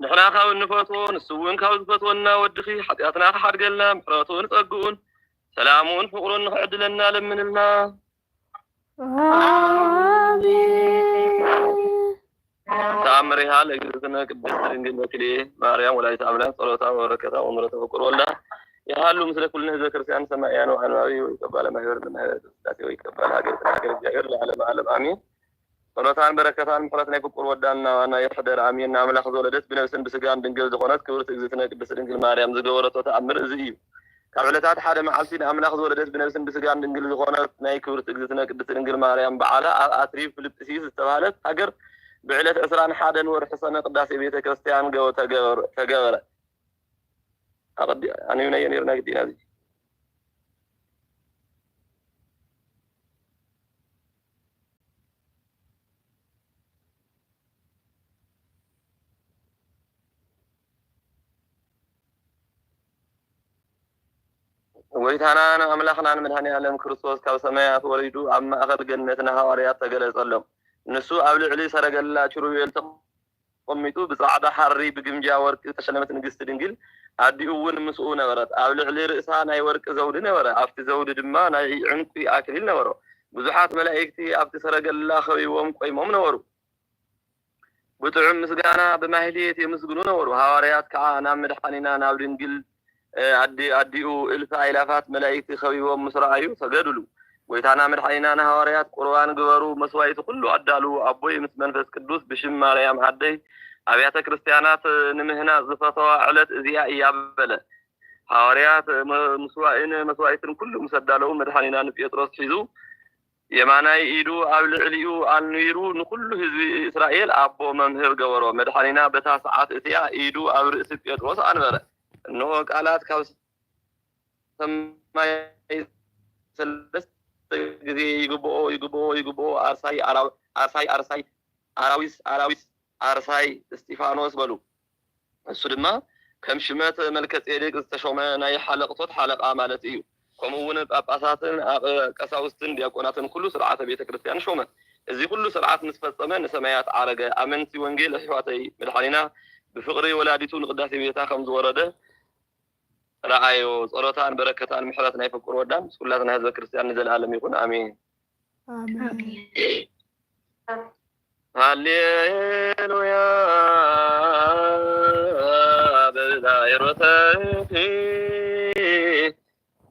ንሕና ካብ እንፈትዎ ንሱ እውን ካብ ዝፈትወና ወድኺ ሓጢኣትና ክሓድገልና ምሕረቱን ጸግኡን ሰላሙን ፍቕሩን ንኽዕድለና ለምንልና። ኣሜን። ፈሪሃ ለእግዝእትነ ቅድስት ድንግል በክልኤ ማርያም ወላዲተ ኣምላክ ጸሎታ ወበረከታ ወምሕረተ ፍቁር ወልዳ ይሃሉ ምስለ ኩልነ ህዝበ ክርስቲያን ሰማዕያን ወአንባቢ ወይቀባለ ማሕበር ማሕበር ቅዳሴ ወይቀባለ ሀገር ሀገር እግዚአብሔር ለዓለመ ዓለም አሜን። ጸሎታን በረከታን ምሕረት ናይ ፍቁር ወዳና ዋና ይሕደር አሜን። ኣምላኽ ዝወለደት ብነብስን ብስጋን ድንግል ዝኾነት ክብርት እግዝእትነ ቅድስት ድንግል ማርያም ዝገበረቶ ተኣምር እዚ እዩ። ካብ ዕለታት ሓደ መዓልቲ ንኣምላኽ ዝወለደት ብነብስን ብስጋን ድንግል ዝኾነት ናይ ክብርት እግዝእትነ ቅድስት ድንግል ማርያም በዓላ ኣብ ኣትሪብ ፊልጵስዩስ ዝተባህለት ሃገር ብዕለት ዕስራን ሓደን ወርሒ ሰነ ቅዳሴ ቤተ ክርስቲያን ገው ተገበረ። ኣቐዲ ኣንቢብናዮ ነይርና ግዲና እዚ ጎይታናን ኣምላኽናን መድኃኔ ዓለም ክርስቶስ ካብ ሰማያት ወሪዱ ኣብ ማእከል ገነት ንሃዋርያት ተገለጸሎም። ንሱ ኣብ ልዕሊ ሰረገላ ኪሩቤል ተቐሚጡ ብጻዕዳ ሓሪ ብግምጃ ወርቂ ዝተሸለመት ንግስቲ ድንግል ኣዲኡ እውን ምስኡ ነበረት። ኣብ ልዕሊ ርእሳ ናይ ወርቂ ዘውዲ ነበረ፣ ኣብቲ ዘውዲ ድማ ናይ ዕንቁ ኣክሊል ነበሮ። ብዙሓት መላእክቲ ኣብቲ ሰረገላ ከቢቦም ቆይሞም ነበሩ። ብጥዑም ምስጋና ብማህሌት የመስግኑ ነበሩ። ሃዋርያት ከዓ ናብ መድሓኒና ናብ ድንግል ኣዲኡ እልፊ ኣእላፋት መላእክቲ ከቢቦም ምስ ረኣዩ ሰገዱሉ። ጎይታና መድሓኒና ንሃዋርያት ቁርባን ግበሩ፣ መስዋእቲ ኩሉ ኣዳልዉ፣ ኣቦይ ምስ መንፈስ ቅዱስ ብሽም ማርያም ኣደይ ኣብያተ ክርስቲያናት ንምህናጽ ዝፈተዋ ዕለት እዚኣ እያ በለ። ሃዋርያት ምስዋእን መስዋእትን ኩሉ ምስ ኣዳለዉ መድሓኒና ንጴጥሮስ ሒዙ የማናይ ኢዱ ኣብ ልዕሊኡ ኣንቢሩ ንኹሉ ህዝቢ እስራኤል ኣቦ መምህር ገበሮ። መድሓኒና በታ ሰዓት እቲኣ ኢዱ ኣብ ርእሲ ጴጥሮስ ኣንበረ። እንሆ ቃላት ካብ ሰማይ ሰለስተ ግዜ ይግብኦ ይግብኦ ይግብኦ ኣርሳይ ኣራዊስ ኣርሳይ ኣራዊስ ኣርሳይ እስጢፋኖስ በሉ። እሱ ድማ ከም ሽመት መልከጼዴቅ ዝተሾመ ናይ ሓለቕቶት ሓለቓ ማለት እዩ። ከምኡ እውን ጳጳሳትን ቀሳውስትን ዲያቆናትን ኩሉ ስርዓተ ቤተ ክርስቲያን ሾመ። እዚ ኩሉ ስርዓት ምስ ፈጸመ ንሰማያት ዓረገ። ኣመንቲ ወንጌል ኣሕዋተይ መድሓኒና ብፍቕሪ ወላዲቱ ንቅዳሴ ቤታ ከም ዝወረደ ረኣዮ። ጸሎታን በረከታን ምሕረት ናይ ፍቁር ወዳን ምስ ኩላትና ህዝበ ክርስቲያን ንዘለኣለም ይኹን ኣሜን። ሃሌሉያ በብዛይሮተኪ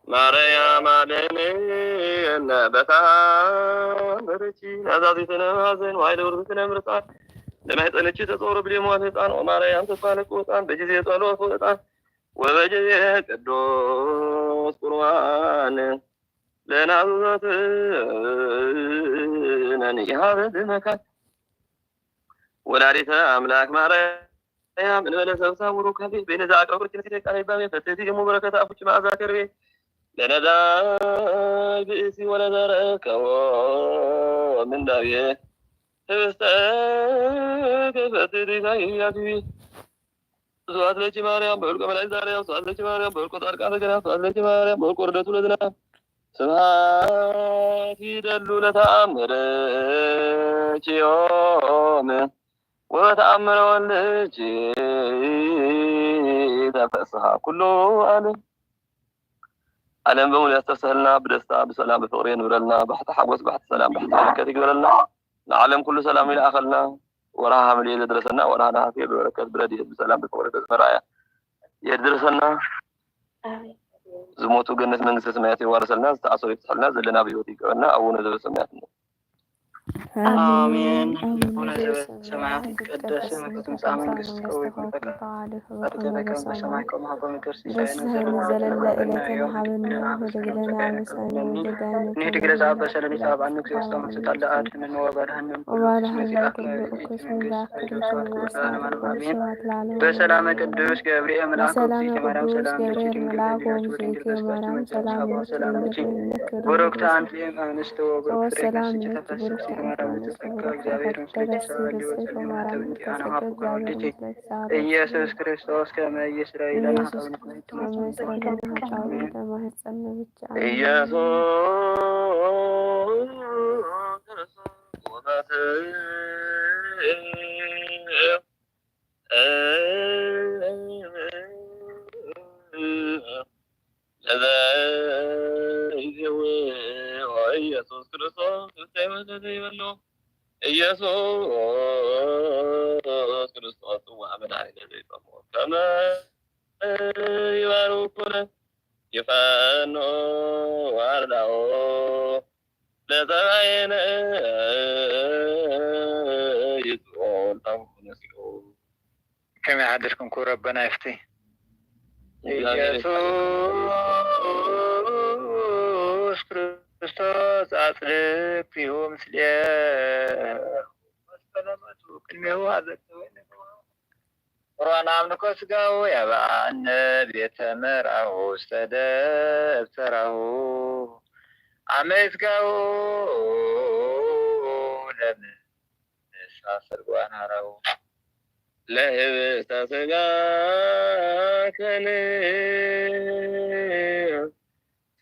ማርያም ኣድንነ በታ ምርኪ ናዛዚትነ ማዘን ዋይለ ውርዝትነ ምርፃን ለማይፀንቺ ተፀውሮ ብሌሞን ህፃን ኦማርያም ተባለቁ ህፃን በጊዜ ጸሎት ህፃን ወበጊዜ ቅዱስ ቁርባን ለናብዛት ነንኢሃበ ብመካን ወላዲተ ኣምላክ ማርያም እንበለ ሰብሳ ውሩ ከፊ በይነ ዘኣቅረብኩ ኪነቲ ደቃ ናይ ባቤ ፈተቲ እሙ በረከት ኣፉች መዓዛ ከርቤ ለነዳይ ብእሲ ወለዘረከቦ ምንዳቤ ህብስተ ገፈቲ ዲዛይ ያትቢ ስብሐት ለኪ ማርያም በልቆ መላእክት ዛርያም ስብሐት ለኪ ማርያም በልቆ ጻድቃን ዘገዳም ስብሐት ለኪ ማርያም በልቆ ርደቱ ለዝናም ስብሐት ይደሉ ለተአምርኪ ዮም ወበተአምረ ወልድኪ ተፈስሐ ኩሉ ዓለም። ዓለም በሙሉ ያስተፍስሐልና፣ ብደስታ ብሰላም ብፍቅሪ የንብረልና፣ ባሕቲ ሓጎስ ባሕቲ ሰላም ባሕቲ በረከት ይግበረልና። ንዓለም ኩሉ ሰላም ይልኣኸልና። ወርሃ ሐምሌ ዘድረሰና ወርሃ ነሐሴ ብበረከት ብረድኤት ብሰላም ብፍቅሪ ገጽ መርኣያ የድርሰና። ዝሞቱ ገነት መንግስተ ሰማያት የዋርሰልና፣ ዝተኣሰሩ ይፍትሐልና፣ ዘለና ብህይወት ይቀበልና። ኣቡነ ዘበሰማያት ነው። ኣሜን። ኣቡነ ዘበሰማያት ይትቀደስ ስምከ ትምጻእ መንግስትከ ወይኩን ፈቃድከ በከመ በሰማይ ከማሁ በምድር። ሲሳየነ ዘለለነ ዘለለ ዕለትነ ሀበነ ዮም። ሀበነ ዮም። ወህብ ለነ አበሳነ ወጌጋየነ ንህድግ ለዘአበሰ ለነ ኢታብአነ እግዚኦ ውስተ መንሱት አለ አድህነነ ወባልሐነ እምኩሉ እኩይ። እስመ ዚአከ ይእቲ መንግስት ኃይል ወስብሐት ወወልድ ወመንፈስ ቅዱስ ለዓለመ ዓለምን። አሜን። በሰላመ ቅዱስ ገብርኤል መልአክ ውእቱ ይእቲ ማርያም ሰላም ለኪ ድንግል በህሊናኪ ወድንግል በስጋኪ እም እግዚአብሔር ኄር ሰላም ለኪ። ብሩክት አንቲ እም አንስት ወብሩክ ፍሬ ከርሥኪ ተፈሥሒ። ማርያም ጸጋ እግዚአብሔር ምስሌኪ። ሰአሊ ወጸልዪ ኃጣውኢነ ለነ አበሳነ ወጌጋየነ ኢየሱስ ክርስቶስ ከመ ይስረይ ለነ ኃጣውኢነ። ኢየሱስ ክርስቶስ ለዘይዜው ኢየሱስ ክርስቶስ ዘይበለ ዘይበሎ ኢየሱስ ክርስቶስ ጽዋዕ መድኃኒት ዘይጸምኦ ከመ ይባርኩነ ይፈኖ ዋርዳኦ ለጸባየነ ይጽኦ ለታሙ ነሲኦ። ከመይ ሓደርኩም ክቡር ኣቦና ይፍቲ? ኢየሱስ ክርስቶስ ኣጽድቅቲሁ ምስሌ መስቀለመቱ ቅድሜሁ ሀዘተ ወይነ ቁርባን አምልኮ ስጋው ያብአነ ቤተ መራሁ ውስተ ደብተራሁ አመ ስጋው ለምሳ ሰልዋን ሀራሁ ለህብስተ ስጋ ከን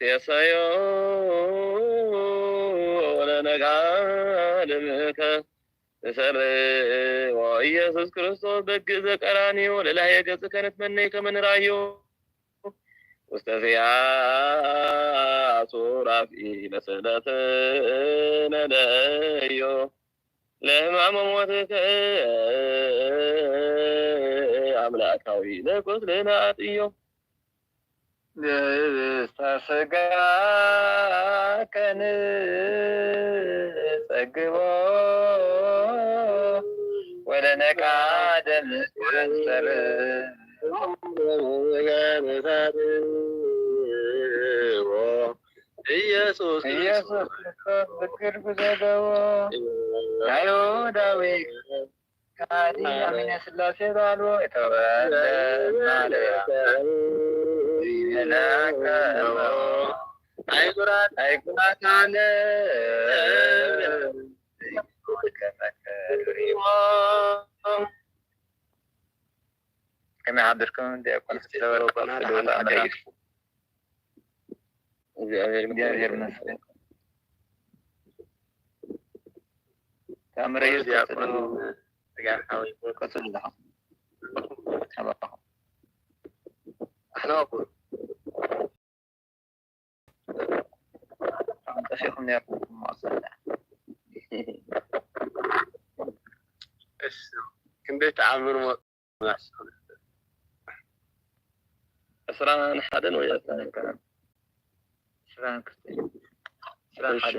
ሴሰዮ ለነጋ ለምከ ንሰርዎ ኢየሱስ ክርስቶስ በግ ዘቀራንዮ ለላህየ ገጽ ከነትመነይ ከመንራዮ ውስተ ዚኣ ሱራፊ ለስዕለትነ ለእዮ ለሕማመ ሞትከ አምላካዊ ለቁስልና አጥዮ። ህብስተ ስጋከ ንጸግቦ ወለነቃ ደምከ ንሰርቦ። ኢየሱስ ኢየሱስ ክርስቶስ ብግር ጉዘገቦ ናይ ዳዊት ካዲ አሚነ ስላሴ ባልዎ የተወለደ ማለያ ይመለከ አይጉራት አይጉራት አለ ከመይ ሓደርኩም ዲያቆን ስለወርቅ እግዚኣብሔር ይመስገን። ተኣምረ ኢየሱስ ዲያቆን ቀጽሉ። ስጋ ሓወይ ቀጽሉ ኣለኹም። ተባረኹ። ኣሕና እኮ ጠፊእኩም ነርኩም ማእሰላ። እሺ፣ ክንደይ ተኣምር ሞ-፣ ዕስራን ሓደን ወይ ዕስራን ዕስራን ክልተ፣ ዕስራን ሓደ።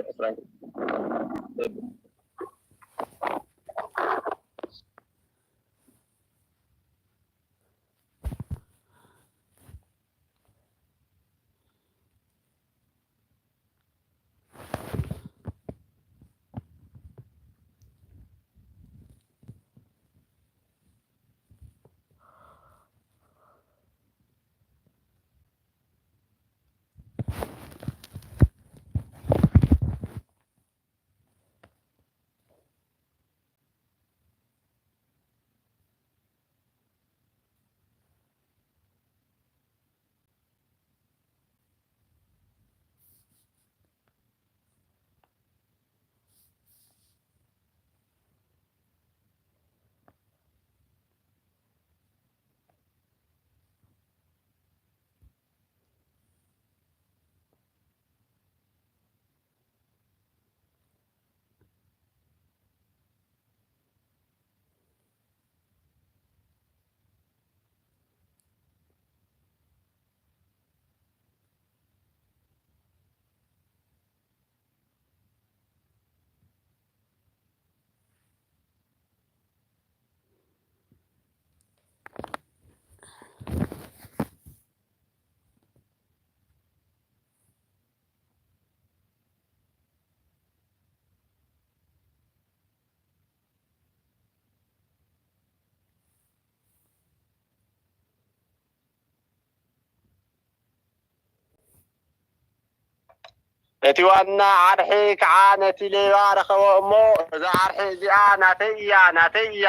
እቲ ዋና ዓርሒ ከዓ ነቲ ሌባ ረኸቦ እሞ፣ "እዛ ዓርሒ እዚኣ ናተይ እያ፣ ናተይ እያ"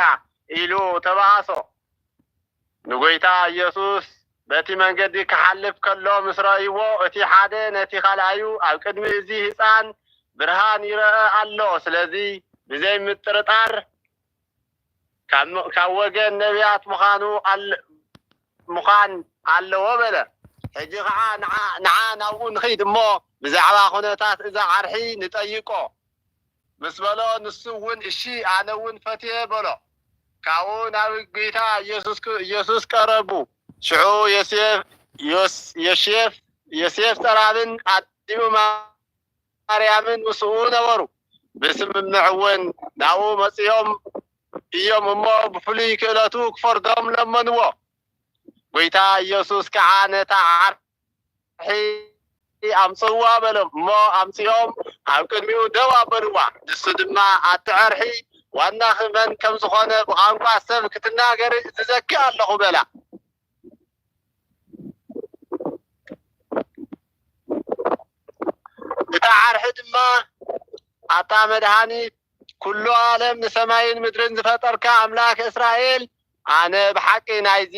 ኢሉ ተባእሶ። ንጎይታ ኢየሱስ በቲ መንገዲ ክሓልፍ ከሎ ምስ ረእይዎ፣ እቲ ሓደ ነቲ ካልኣዩ፣ "ኣብ ቅድሚ እዚ ህጻን ብርሃን ይረአ ኣሎ፣ ስለዚ ብዘይ ምጥርጣር ካብ ም-፣ ካብ ወገን ነቢያት ምዃኑ ኣል-፣ ምዃን ኣለዎ" በለ። ሕጂ ኸዓ ንዓ፣ ንዓ ናብኡ ንኺድ እሞ ብዛዕባ ኩነታት እዛ ዓርሒ ንጠይቆ። ምስ በሎ፣ ንሱ እውን፣ "እሺ፣ ኣነ እውን ፈትየ" በሎ። ካብኡ ናብ ጌታ ኢየሱስ ክ-፣ ኢየሱስ ቀረቡ። ሽዑ ዮሴፍ፣ ዮስ-፣ ዮሴፍ፣ ዮሴፍ ጸራብን ኣዲኡ ማርያምን ምስኡ ነበሩ። ብስምምዕ እውን ናብኡ መጺኦም እዮም እሞ፣ ብፍሉይ ክእለቱ ክፈርዶም ለመንዎ። ጐይታ ኢየሱስ ከኣ ነታ ዓርሒ ኣምጽእዋ በሎም እሞ፣ ኣምጺኦም ኣብ ቅድሚኡ ደው ኣበልዋ። ንሱ ድማ፣ "ኣቲ ዓርሒ ዋናኺ መን ከም ዝኾነ ብቋንቋ ሰብ ክትናገሪ ዝዘኪ ኣለኹ" በላ። እታ ዓርሒ ድማ፣ "ኣታ መድሃኒት ኩሉ ዓለም፣ ንሰማይን ምድርን ዝፈጠርካ ኣምላኽ እስራኤል፣ ኣነ ብሓቂ ናይዚ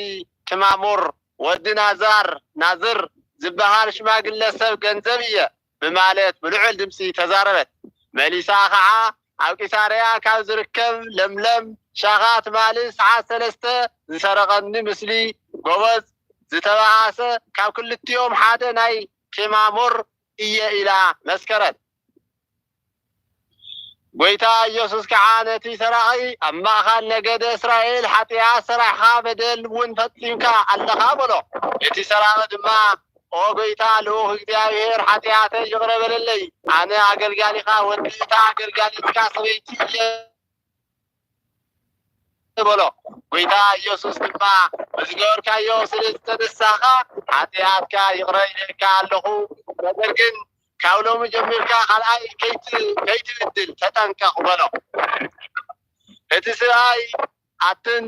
ትማሙር ወዲ ናዛር፣ ናዝር ዝበሃል ሽማግለ ሰብ ገንዘብ እየ" ብማለት ብልዑል ድምጺ ተዛረበት። መሊሳ ኸዓ፣ "ኣብ ቂሳርያ ካብ ዝርከብ ለምለም ሻኻ ትማሊ ሰዓት ሰለስተ ዝሰረቐኒ ምስሊ ጎበዝ ዝተባኣሰ፣ ካብ ክልቲኦም ሓደ ናይ ቴማሙር እየ" ኢላ መስከረት። ጐይታ ኢየሱስ ከዓ ነቲ ሰራቒ፣ "ኣብ ማእከል ነገደ እስራኤል ሓጢኣት ሰራሕኻ፣ በደል እውን ፈጺምካ ኣለኻ" በሎ። እቲ ሰራቒ ድማ፣ "ኦ ጐይታ፣ ልኡኽ እግዚኣብሔር፣ ሓጢኣተይ ይቕረ በለለይ፣ ኣነ ኣገልጋሊኻ፣ ወዲ እታ ኣገልጋሊትካ ሰበይቲ እየ" በሎ። ጐይታ ኢየሱስ ድማ፣ "ብዝገበርካዮ ስለ ዝተነሳኻ፣ ሓጢኣትካ ይቕረ ኢለካ ኣለኹ፣ ነገር ግን ካብ ሎሚ ጀሚርካ ካልኣይ ከይት-፣ ከይትብድል ተጠንቀቕ" በሎ። እቲ ሰብኣይ ኣትን፣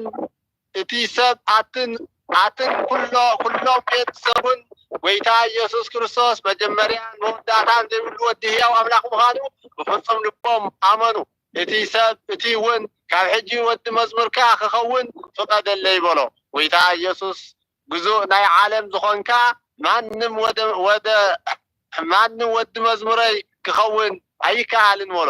እቲ ሰብ ኣትን፣ ኣትን ኩሎ-፣ ኩሎም ቤተሰቡን ጐይታ ኢየሱስ ክርስቶስ መጀመርያን መወዳእታን ዘይብሉ ወዲ ህያው ኣምላኽ ምዃኑ ብፍጹም ልቦም ኣመኑ። እቲ ሰብ፣ እቲ እውን፣ "ካብ ሕጂ ወዲ መዝሙርካ ክኸውን ፍቐደለይ" በሎ። ጐይታ ኢየሱስ፣ "ግዙእ ናይ ዓለም ዝኾንካ ማንም ወደ፣ ወደ፣ ማንም ወዲ መዝሙረይ ክኸውን ኣይከኣልን" በሎ።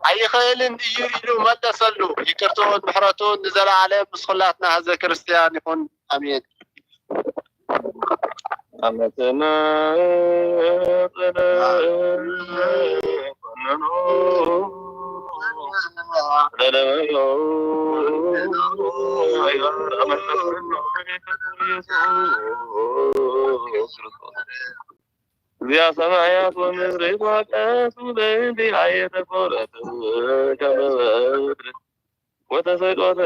"ኣይኽእልን እዩ" ኢሉ መለሰሉ። ይቅርትኡን ምሕረቱን ንዘለዓለም ምስ ኩላትና ህዝበ ክርስትያን ይኹን። ኣሜን። እግዚአ ሰማያት ወምድሪ ኳቀቱ በእንቲአየ ተኮረት ከመ በትር ወተሰቅለ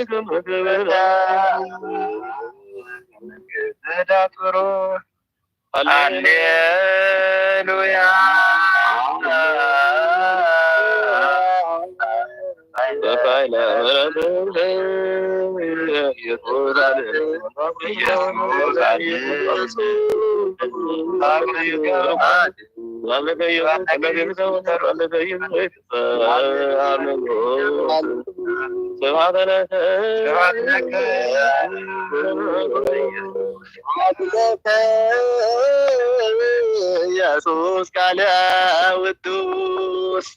ከመ ገበረ ዳክሮ። ሃሌሉያ። ሃሌሉያ። ኢየሱስ ቃለ ውዱስ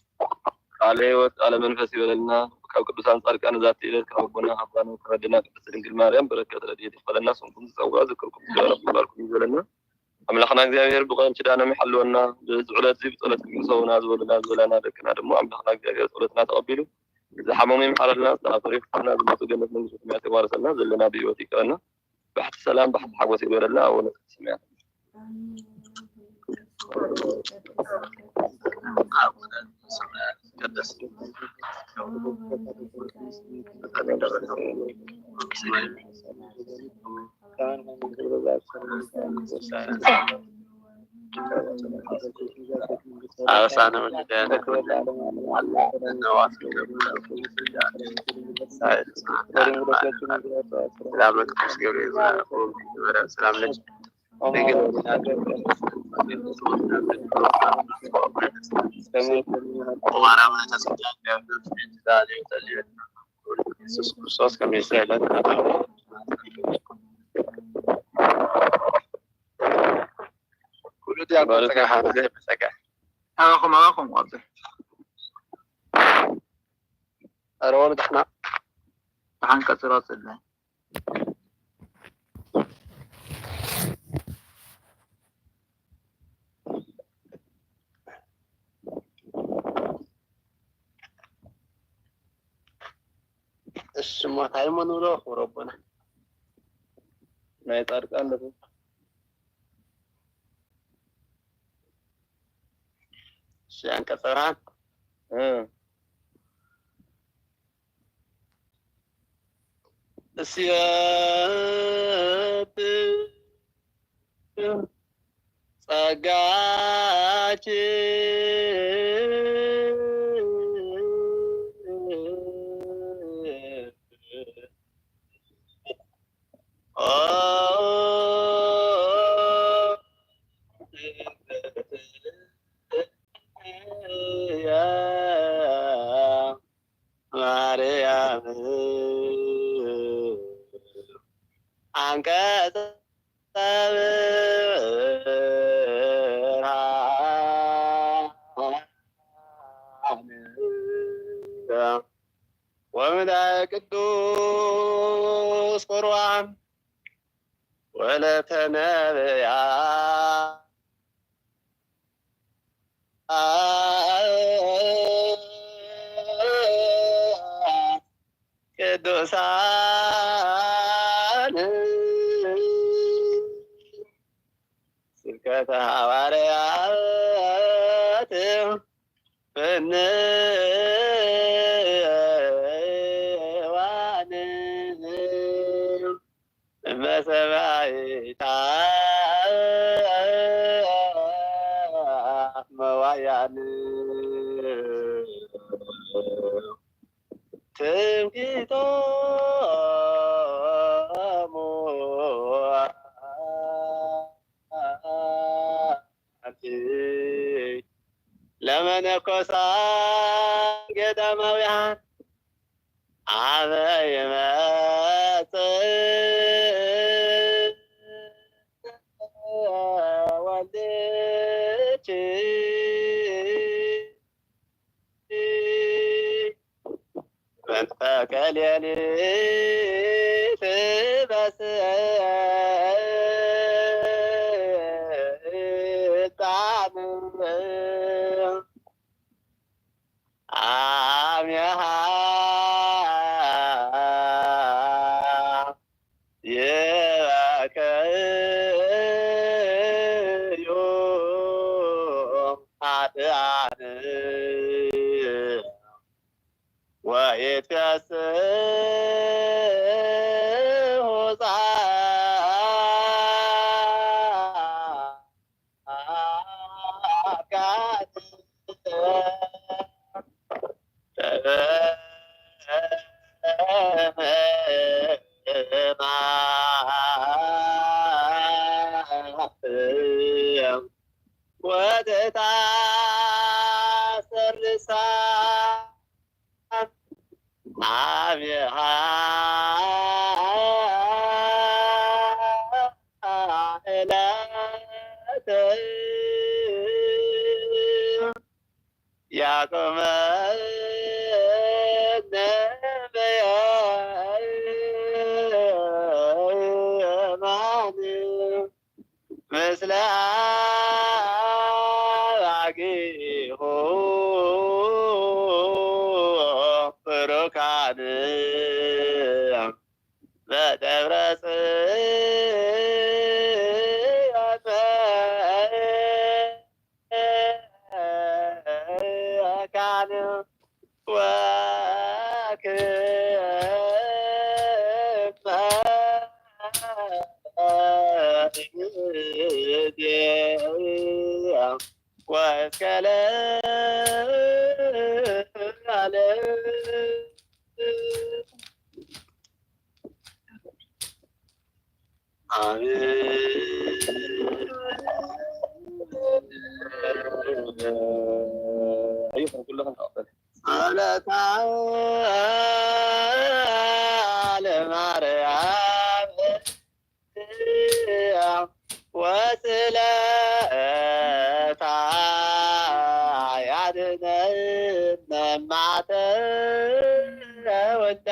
ቃለ ሕይወት ቃለ መንፈስ ይበለልና። ካብ ቅዱሳን ጻድቃን እዛ ዕለት ካብ ኣቦና ኣባና ካብ ኣደና ቅድስት ድንግል ማርያም በረከት ረድኤት ይክፈለና። ስምኩም ዝጸውዖ ዝክርኩም ዝባረኩም ይበለና። ኣምላኽና እግዚኣብሔር ብቐል ኪዳኖም ይሓልወና። ብዚ ዕለት እዚ ብጸሎት ይሕሰቡና ዝበሉና ዝበላና ደቅና ድማ ኣምላኽና እግዚኣብሔር ጸሎትና ተቐቢሉ ዝሓመሙ ይምሓረልና፣ ዝተኣሰሩ ይፍትሓና፣ ዝሞቱ ገነት መንግስተ ሰማያት የዋርሰልና፣ ዘለና ብህይወት ይቀበልና፣ ባሕቲ ሰላም ባሕቲ ሓጎስ ይግበረልና። ኣቡነ ዘበሰማያት። አበሳነ ወልደ ሰላም ለቅዱስ ገብርኤል ሰላም ለኪ። ኢየሱስ ክርስቶስ ከመይ ይስዕለና? ኩሉ ዲያቆን ጸጋ ሓዘ ብጸጋ። ኣባኹም፣ ኣባኹም፣ ቆጽ። ኣረዎ ብድሕና። ብሓን ቀጽሎ ጽለ። ሽሞት ኣይሞ ንብሎ ክብረቦና ናይ ጻድቃን ደፉ ሺ ኣንቀጸ ብርሃን እ እስዮት ጸጋች ኦ ማርያም አንቀጸ ብርሃን ወምልአተ ቅዱስ ቁርባን ወለተ ነብያ ቅዱሳን ስብከተ ሃዋርያት ፍንዋን እመሰማይታ መዋያን ትምክሕቶሙ ኣንቲ ለመነኮሳት ገዳማውያን አበ ይመጽእ ወልድኪ መንፈቀ ሌሊት በስልጣን አሜሃ ይበከዩ ኃጥኣን ወይትፌስሑ ጻድቃን። ወትታሰር ልሳን አብሃ ዕለተ ያቆመ በየማን ምስለ አባጊሁ ብሩካን በደብረ ጽዮን መካን ወክመ ወእስከ ለዓለም። ጸሎታ ለማርያም ወስለታ ያድነን መማተ ወልዳ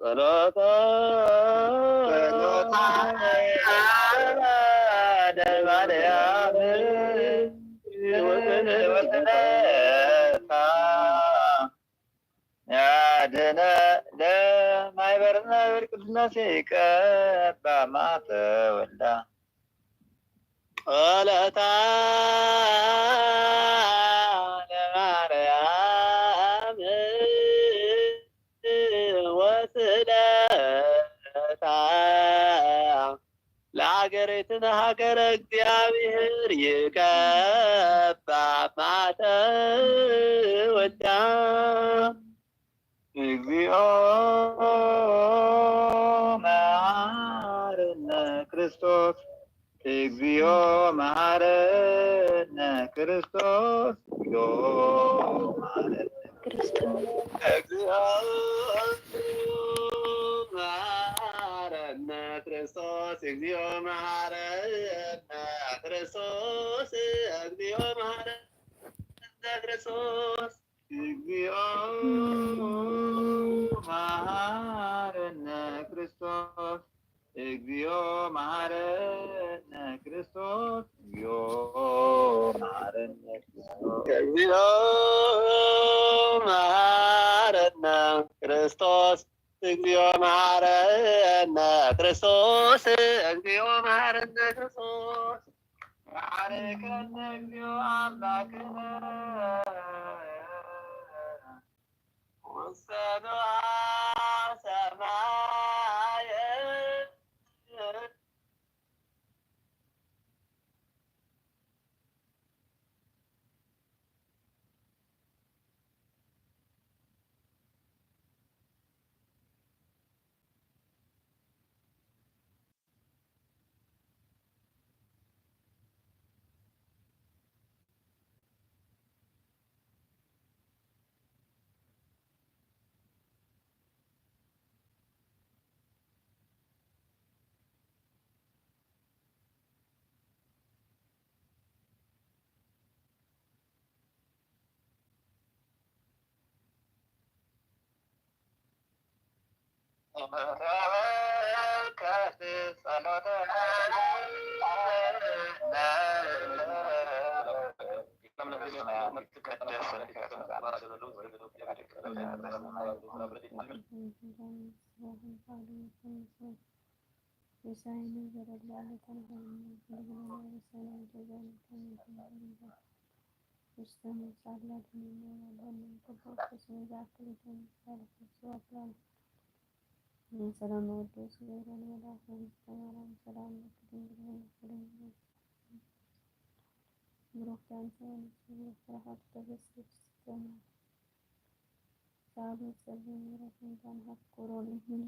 ጸሎቶ ጸሎታ ለማርያም ወስለታ ያድነን ቅድስናሴ ይቀባ ማተወልዳ። ጸሎታ ለማርያም ወስለታ ለሀገሪትነ ሀገረ እግዚኣብሔር ይቀባ ማተወልዳ። እግዚኦ መሐረነ ክርስቶስ፣ እግዚኦ መሐረነ ክርስቶስ፣ እግዚኦ መሐረነ ክርስቶስ። እግዚኦ መሐረነ ክርስቶስ፣ እግዚኦ መሐረነ ክርስቶስ፣ እግዚኦ መሐረነ ክርስቶስ። እግዚኦ መሐረነ ክርስቶስ፣ እግዚኦ መሐረነ ክርስቶስ፣ እግዚኦ መሐረነ ክርስቶስ። እግዚኦ መሐረነ ክርስቶስ፣ እግዚኦ መሐረነ ክርስቶስ፣ እግዚኦ መሐረነ ክርስቶስ። ባርከነ እግዚኦ ኣምላክነ ውሰዶ ሰማየ። ሰላም ወልድ ስለ ይሆን መልአክ መንግስተ ማርያም ሰላም ለኪ ድንግል ሆይ ሰላም ለኪ። ብሩክ ዳንተ ንስሉ ፍርሃት ተበስት ስተማ ሳሉ ጸልዩ ምሕረት እንኳን ሃብ ኮሮን ይሁን።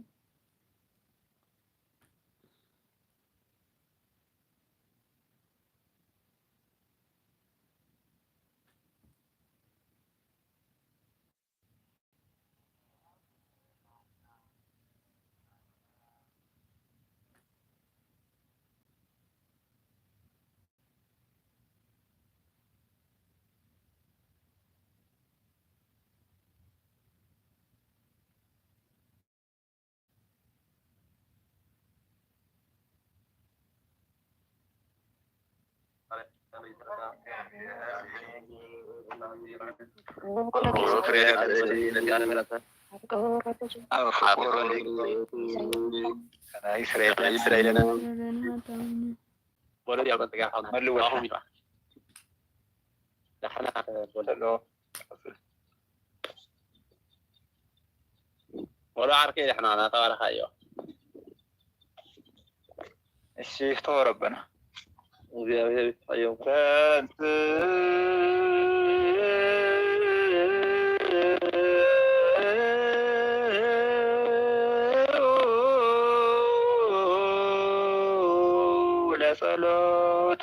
ወሎ ዓርከይ ደሕና ናተባረኻ እዮ። እሺ፣ ተወረበና። እግዚኣብሔር ይፍታዮም። ለጸሎት።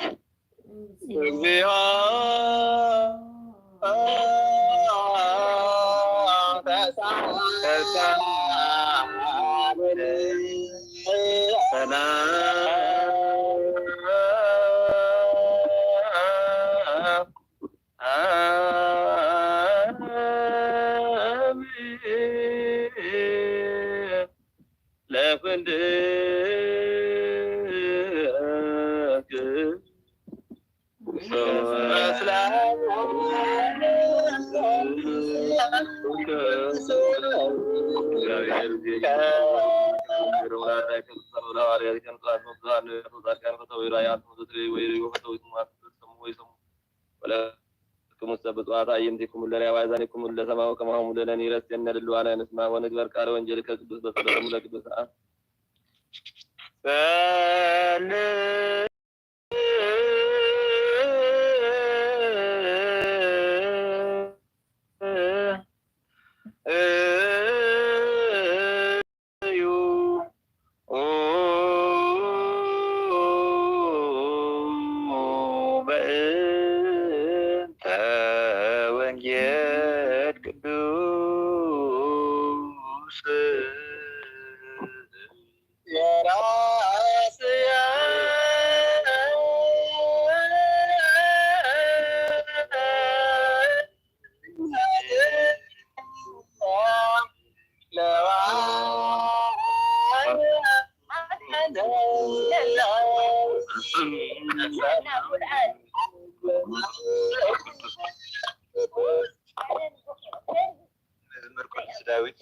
እግዚኦ ወይራይ ኣንትሙ ዘትሬ ወይሬ ወፈተው ይስሙ ኣትሰሙ ወይሰሙ ወለክሙ ሰብ ብጽዋት ኣየንቲኩም ለሪያ ዋይዛኒኩም ለሰማው ከማሁም ለነኒ ረስየነ ልልዋና ንስማ ወንግበር ቃለ ወንጌልከ ቅዱስ በጸሎተሙ ለቅዱስ እዩ። በእንተ ወንጌል ቅዱስ የራስያ መዝሙር ቅዱስ ዳዊት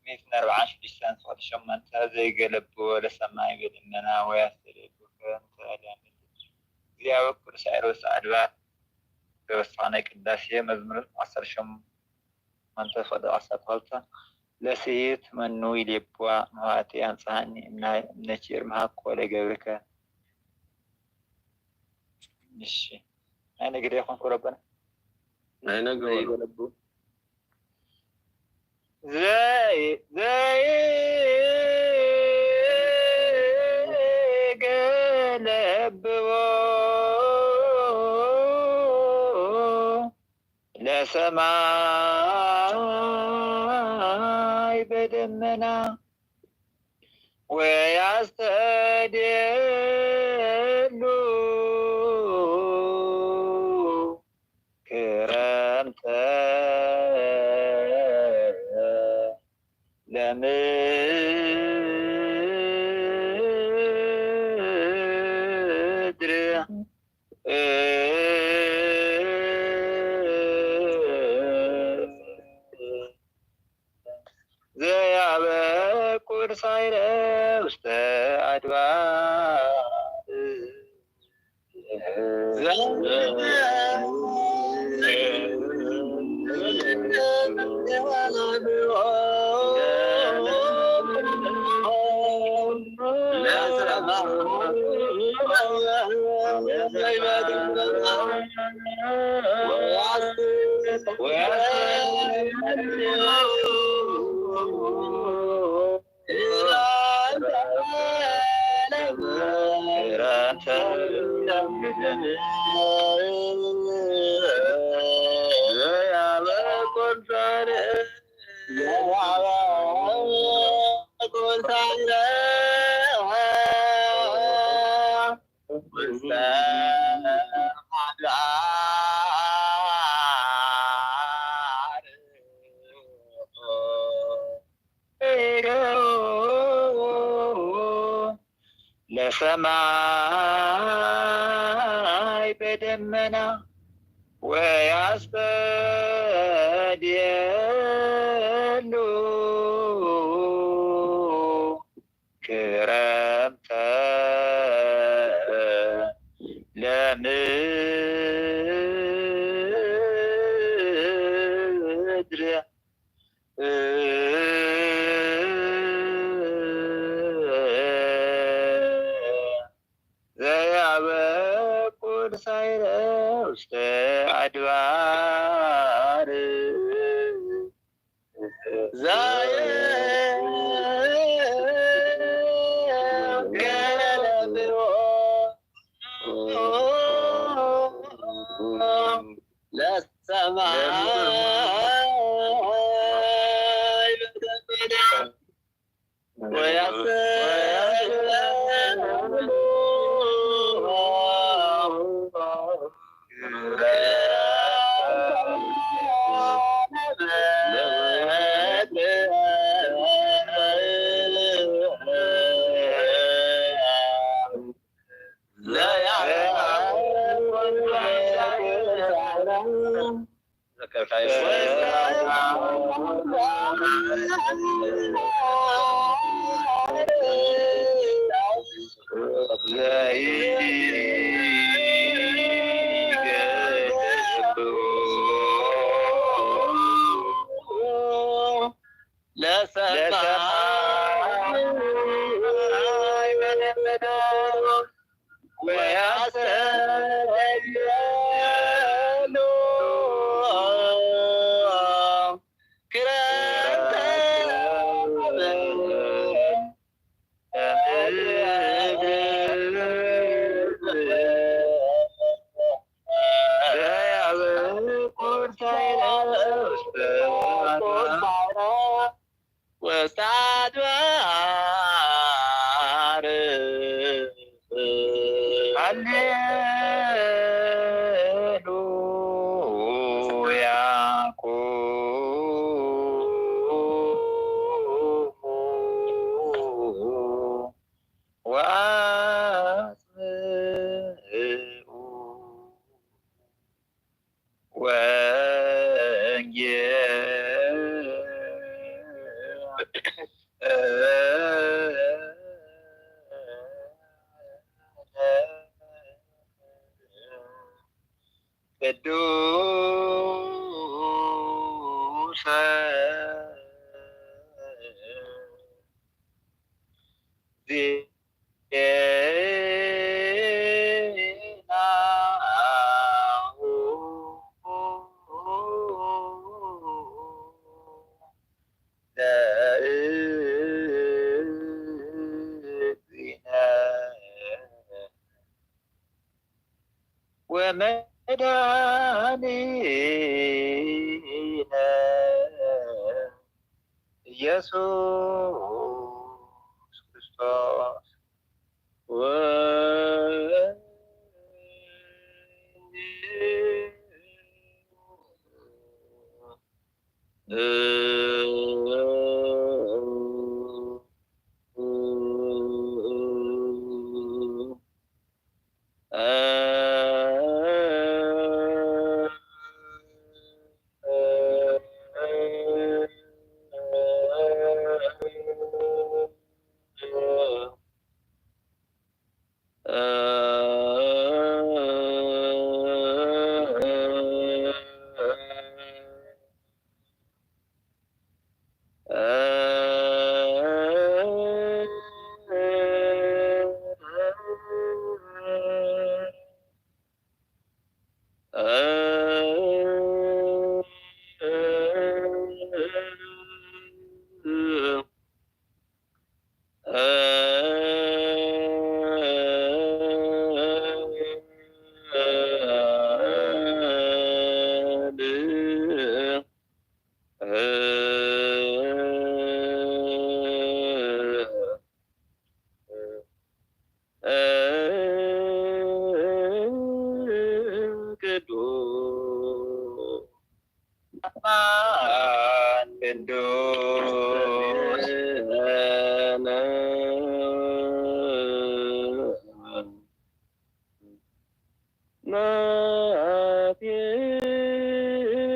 ሚእትን ኣርብዓን ሽዱሽተን ፍቕዲ ሸሞንተ ዘይገለብዎ ለሰማይ በደመና ወያስተደሉ ክረምተ ለምድር። እግዚኣብሔር ቅዱስ ኣይረውስ ኣድባር ተወሳኺ ናይ ቅዳሴ መዝሙር ዓሰርተ ሸሞንተ ፍቕዲ ዓሰርተ ክልተ ለስኢት መኑ ይሌብዋ መዋቲ ኣምጽኣኒ እምናይ እምነኪ እርምሃኮ ለገብርከ። እሺ ናይ ነገደ ይኾንኩ ረበና ናይ ነገ ዘይገለቡ ዘይገለብዎ ለሰማይ በደመና ወያስተድሉ ክረምተ ለምድር ዘያበቁር ሳይረ ውስተ ኣድባር ለሰማይ በደመና ወያስተድየሉ ክረምተ ለምድር ዘያበቁል ሳይረ ውስተ ኣድባር ዘይገብሩ ለሰማይ መለመለ ወያስተብህሉ ክረምተ ወስታት ባሕር ሃሌሉያ ኩኑ ወአጽምዑ ወንጌል ቅዱሰ ዜናሁ ለእግዚእነ ወመድኃኒነ ኢየሱስ ክርስቶስ። ቅዱስ ቅዱስ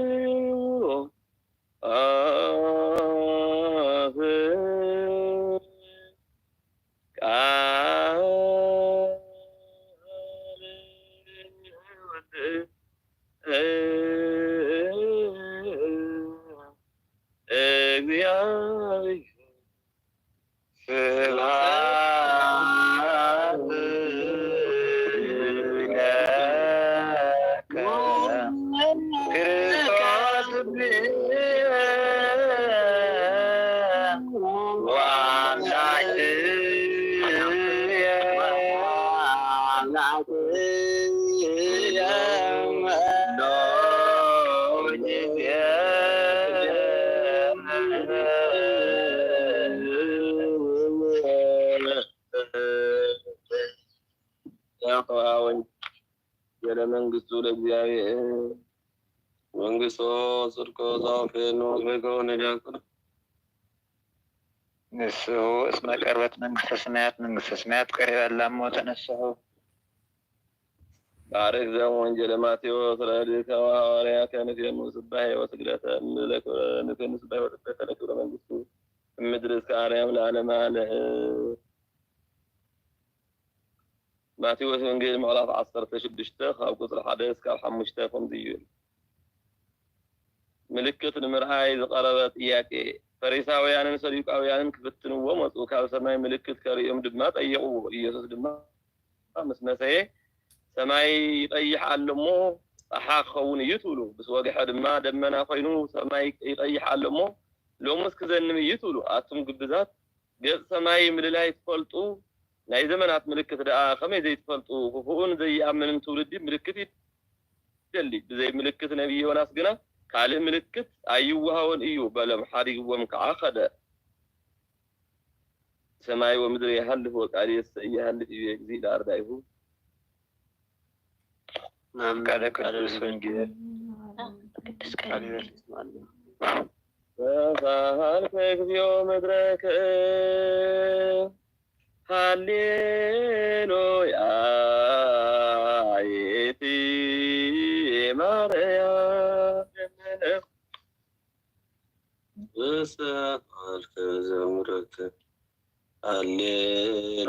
ናቴዎ አፍ ቃል ወልድ እግዚአብሔር ስብሐት ለከ ክርስቶስ ወአምላክየ ወአምላክየ ሎጊዜ ያዕቆብ ሀወኝ ገለ መንግስቱ ለእግዚአብሔር መንግስቶ ጽድቆ ዛውፌኑ ወይከውን ዲያቆን ንስሑ እስመ ቀርበት መንግስተ ሰማያት መንግስተ ሰማያት ቀሪባ ኣላ እሞ ተነስሑ። ታሪክ ዘም ወንጌል ማቴዎስ ረድእከ ወሐዋርያ ከንፌኑ ስባሄ ወስግደተ እምለክብረ ንፌኑ ስባሄ ወስግደተ ለክብረ መንግስቱ እምድር እስከ አርያም ለዓለም አለ። ማቴዎስ ወንጌል ምዕራፍ ዓሰርተ ሽዱሽተ ካብ ቁጽሪ ሓደ እስካብ ሓሙሽተ ከምዚ እዩ። ምልክት ንምርኣይ ዝቐረበ ጥያቄ። ፈሪሳውያንን ሰዱቃውያንን ክፍትንዎ መጹ፣ ካብ ሰማይ ምልክት ከርእዮም ድማ ጠየቕዎ። ኢየሱስ ድማ ምስ መሰየ፣ "ሰማይ ይቐይሕ ኣሎ እሞ ጸሓ ክኸውን እዩ ትብሉ፣ ምስ ወግሐ ድማ ደመና ኮይኑ ሰማይ ይቐይሕ ኣሎ እሞ ሎምስ ክዘንብ እዩ ትብሉ። ኣቱም ግብዛት፣ ገጽ ሰማይ ምልላይ ትፈልጡ፣ ናይ ዘመናት ምልክት ደኣ ከመይ ዘይትፈልጡ? ክፉእን ዘይኣምንን ትውልዲ ምልክት ይደሊ፣ ብዘይ ምልክት ነቢይ ዮናስ ግና ካልእ ምልክት ኣይወሃቦን እዩ" በሎም፣ ሓዲግዎም ከዓ ኸደ። ሰማይ ወምድር የሃልፍ ወቃልየሰ ኢይሃልፍ ይቤ እግዚእ ለአርዳኢሁ። ናብ ቃለ ቅዱስ ወንጌል። ቅዱስ ቃለ ቃለ ሕይወት ይስማዕና። ተሳሃልከ እግዚኦ ምድረከ፣ ሃሌሉያ ይእቲ ማርያም። ተሳሃልከ ዘምረከ፣ ሃሌሉያ።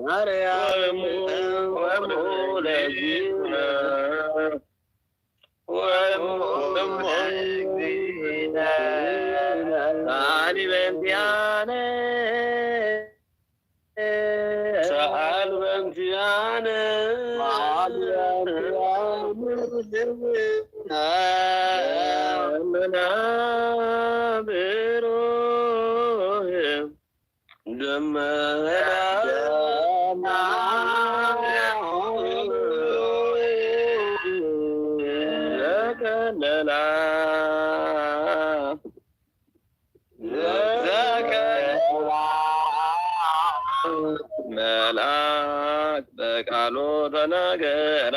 ማርያም ወሙ ለእግዚእነ ወሙ ለእግዚእነ ሰአሊ በእንቲአነ። ሰአል በእንቲአነ። ሰአል በእንቲአነ። ደመና ብሩህ። ደመና ዘከለላ። ዘከለላ። መልአክ በቃሉ ተናገራ።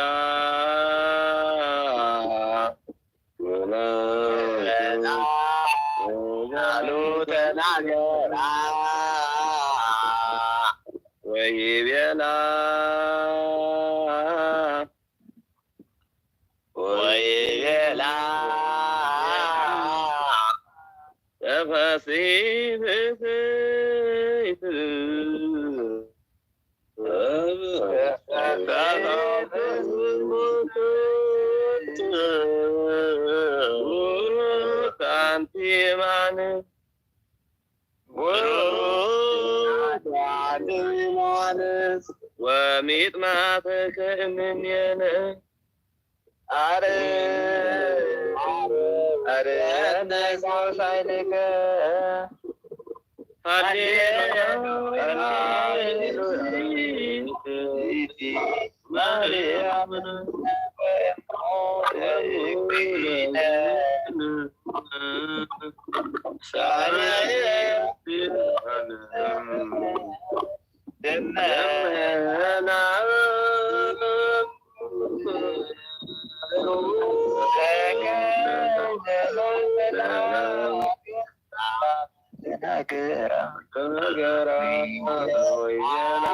ቃሉ ተናገራ ወይቤላ፣ ወይቤላ፣ ተፈሲ ብስይት ቡሩክ አንቲ ማን፣ ቡሩክ አንቲ ማን ወሚጥማተ ከእምኔነ። አረ፣ አረ፣ አረ፣ ሳይልከ። ሃሌሉያ፣ ሃሌሉያ። ማርያም ደመና ተናገራ፣ ተናገራ፣ ወይቤላ።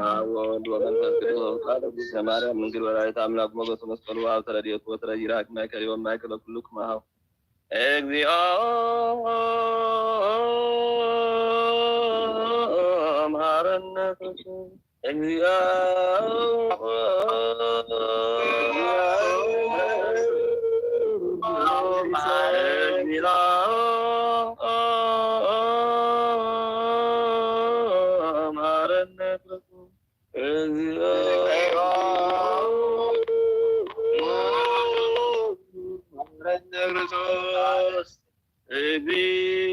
አብ ወወልድ ወመንፈስ ቅዱስ። ቃል ቅድስተ ማርያም ድንግል ወላዲተ አምላክ ሞገሱ መስቀሉ ሀብተ ረድኤቱ ወትረ ይራቅ ማእከል ወማእከለ ኩሉ ክማሃው። እግዚኦ መሐረነ ክርስቶስ። እግዚኦ መሐረነ ክርስቶስ። እግዚኦ መሐረነ ክርስቶስ። እግዚኦ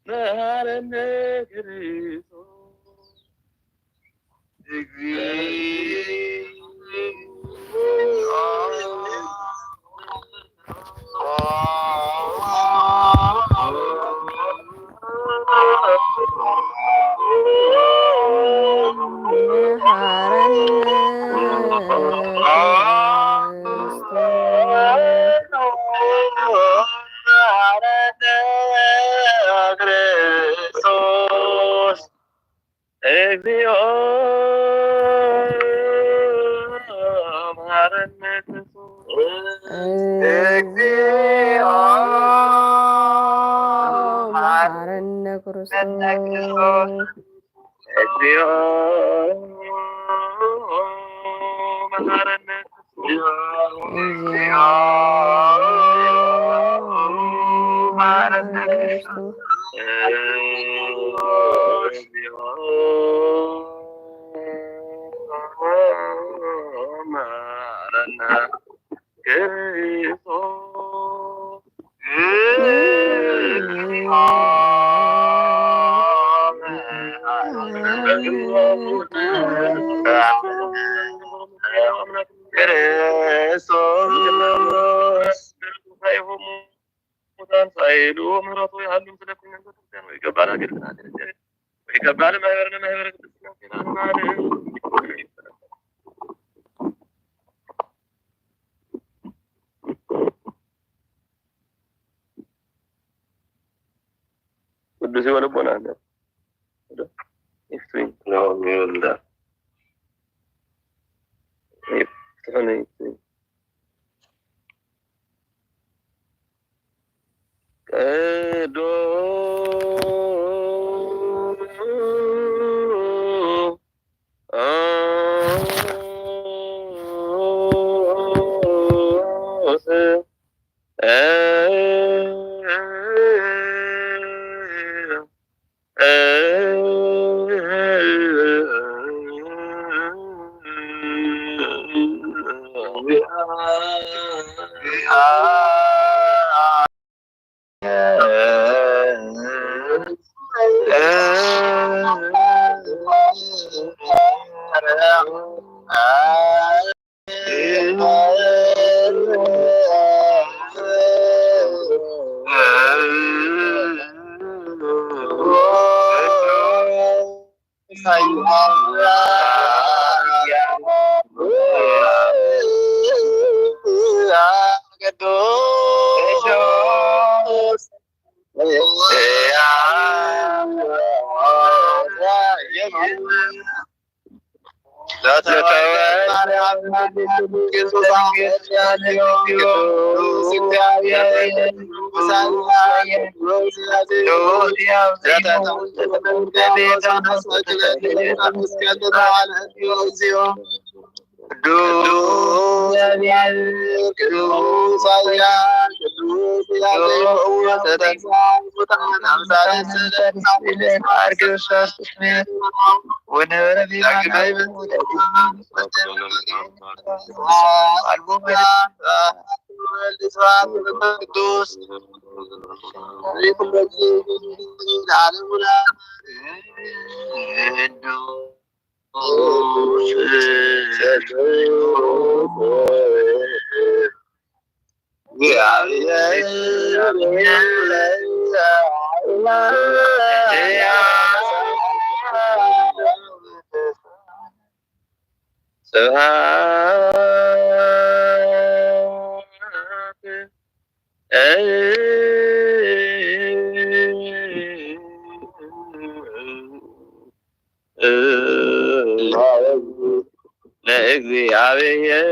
መሐረነ ክርስቶስ። ክርስቶስ። ክርስቶስ። እግዚኦ መሐረነ ክርስቶስ። እግዚኦ መሐረነ ክርስቶስ። እግዚኦ መሐረነ ክርስቶስ። እግዚኦ መሐረነ ክርስቶስ። መሐረነ ክርስቶስ። ክርስቶስ። ሙታን ሳይሉ ምሕረቱ ይሃሉ ምስለ ኩልነ ቤተክርስቲያን። ወይገባና ግን ወይገባና ማህበርነ ማህበረ ቅዱስ ቅዱስ የሆነ ቦና አለ። ይፍቱኝ ነው የሚወልዳ። ይፍቱኝ። ቅዱስ ለእግዚኣብሔር።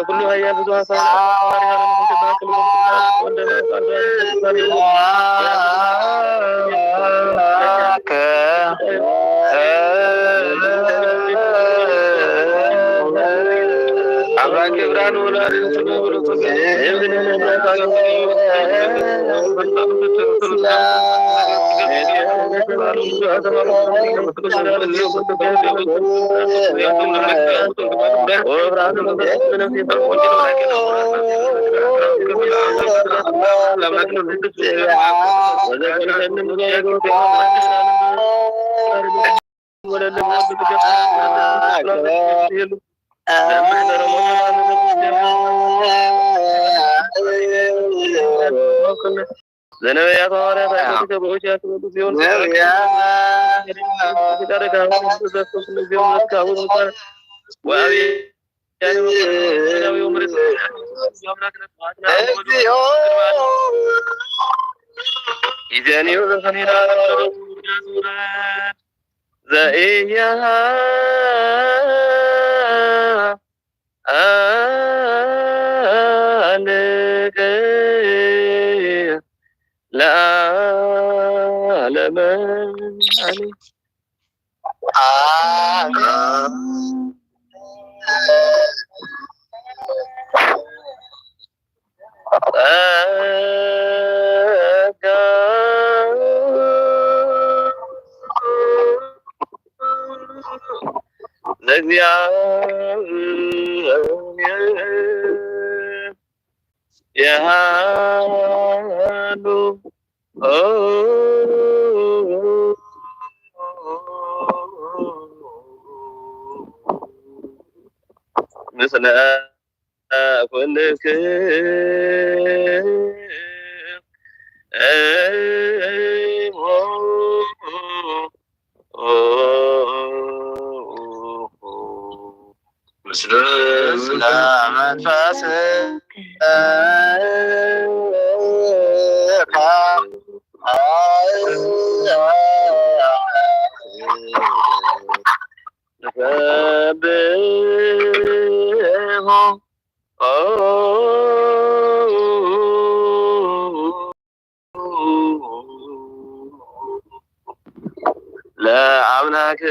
ኩሉ ሀያል ብዙ ሀሳብ ክብራን ወላዲት ዘነቢያት ሃዋርያት ኣይፈቱ ሸብኡ ሸያት በሉ ሲሆን ነቢያት ተደጋጋሚ ተዘክሩ ሲሆን ዘካቡ ወአብ እግዚኦ ኢዘንዩ ዘኸኒና ዘኢያ ኣልቅ ለዓለመ ዓለም። ጸጋ ለእግዚአብሔር የሃሉ ምስለ ኩልክም ምስለ መንፈስከ ንሰብሖ ለአምላክ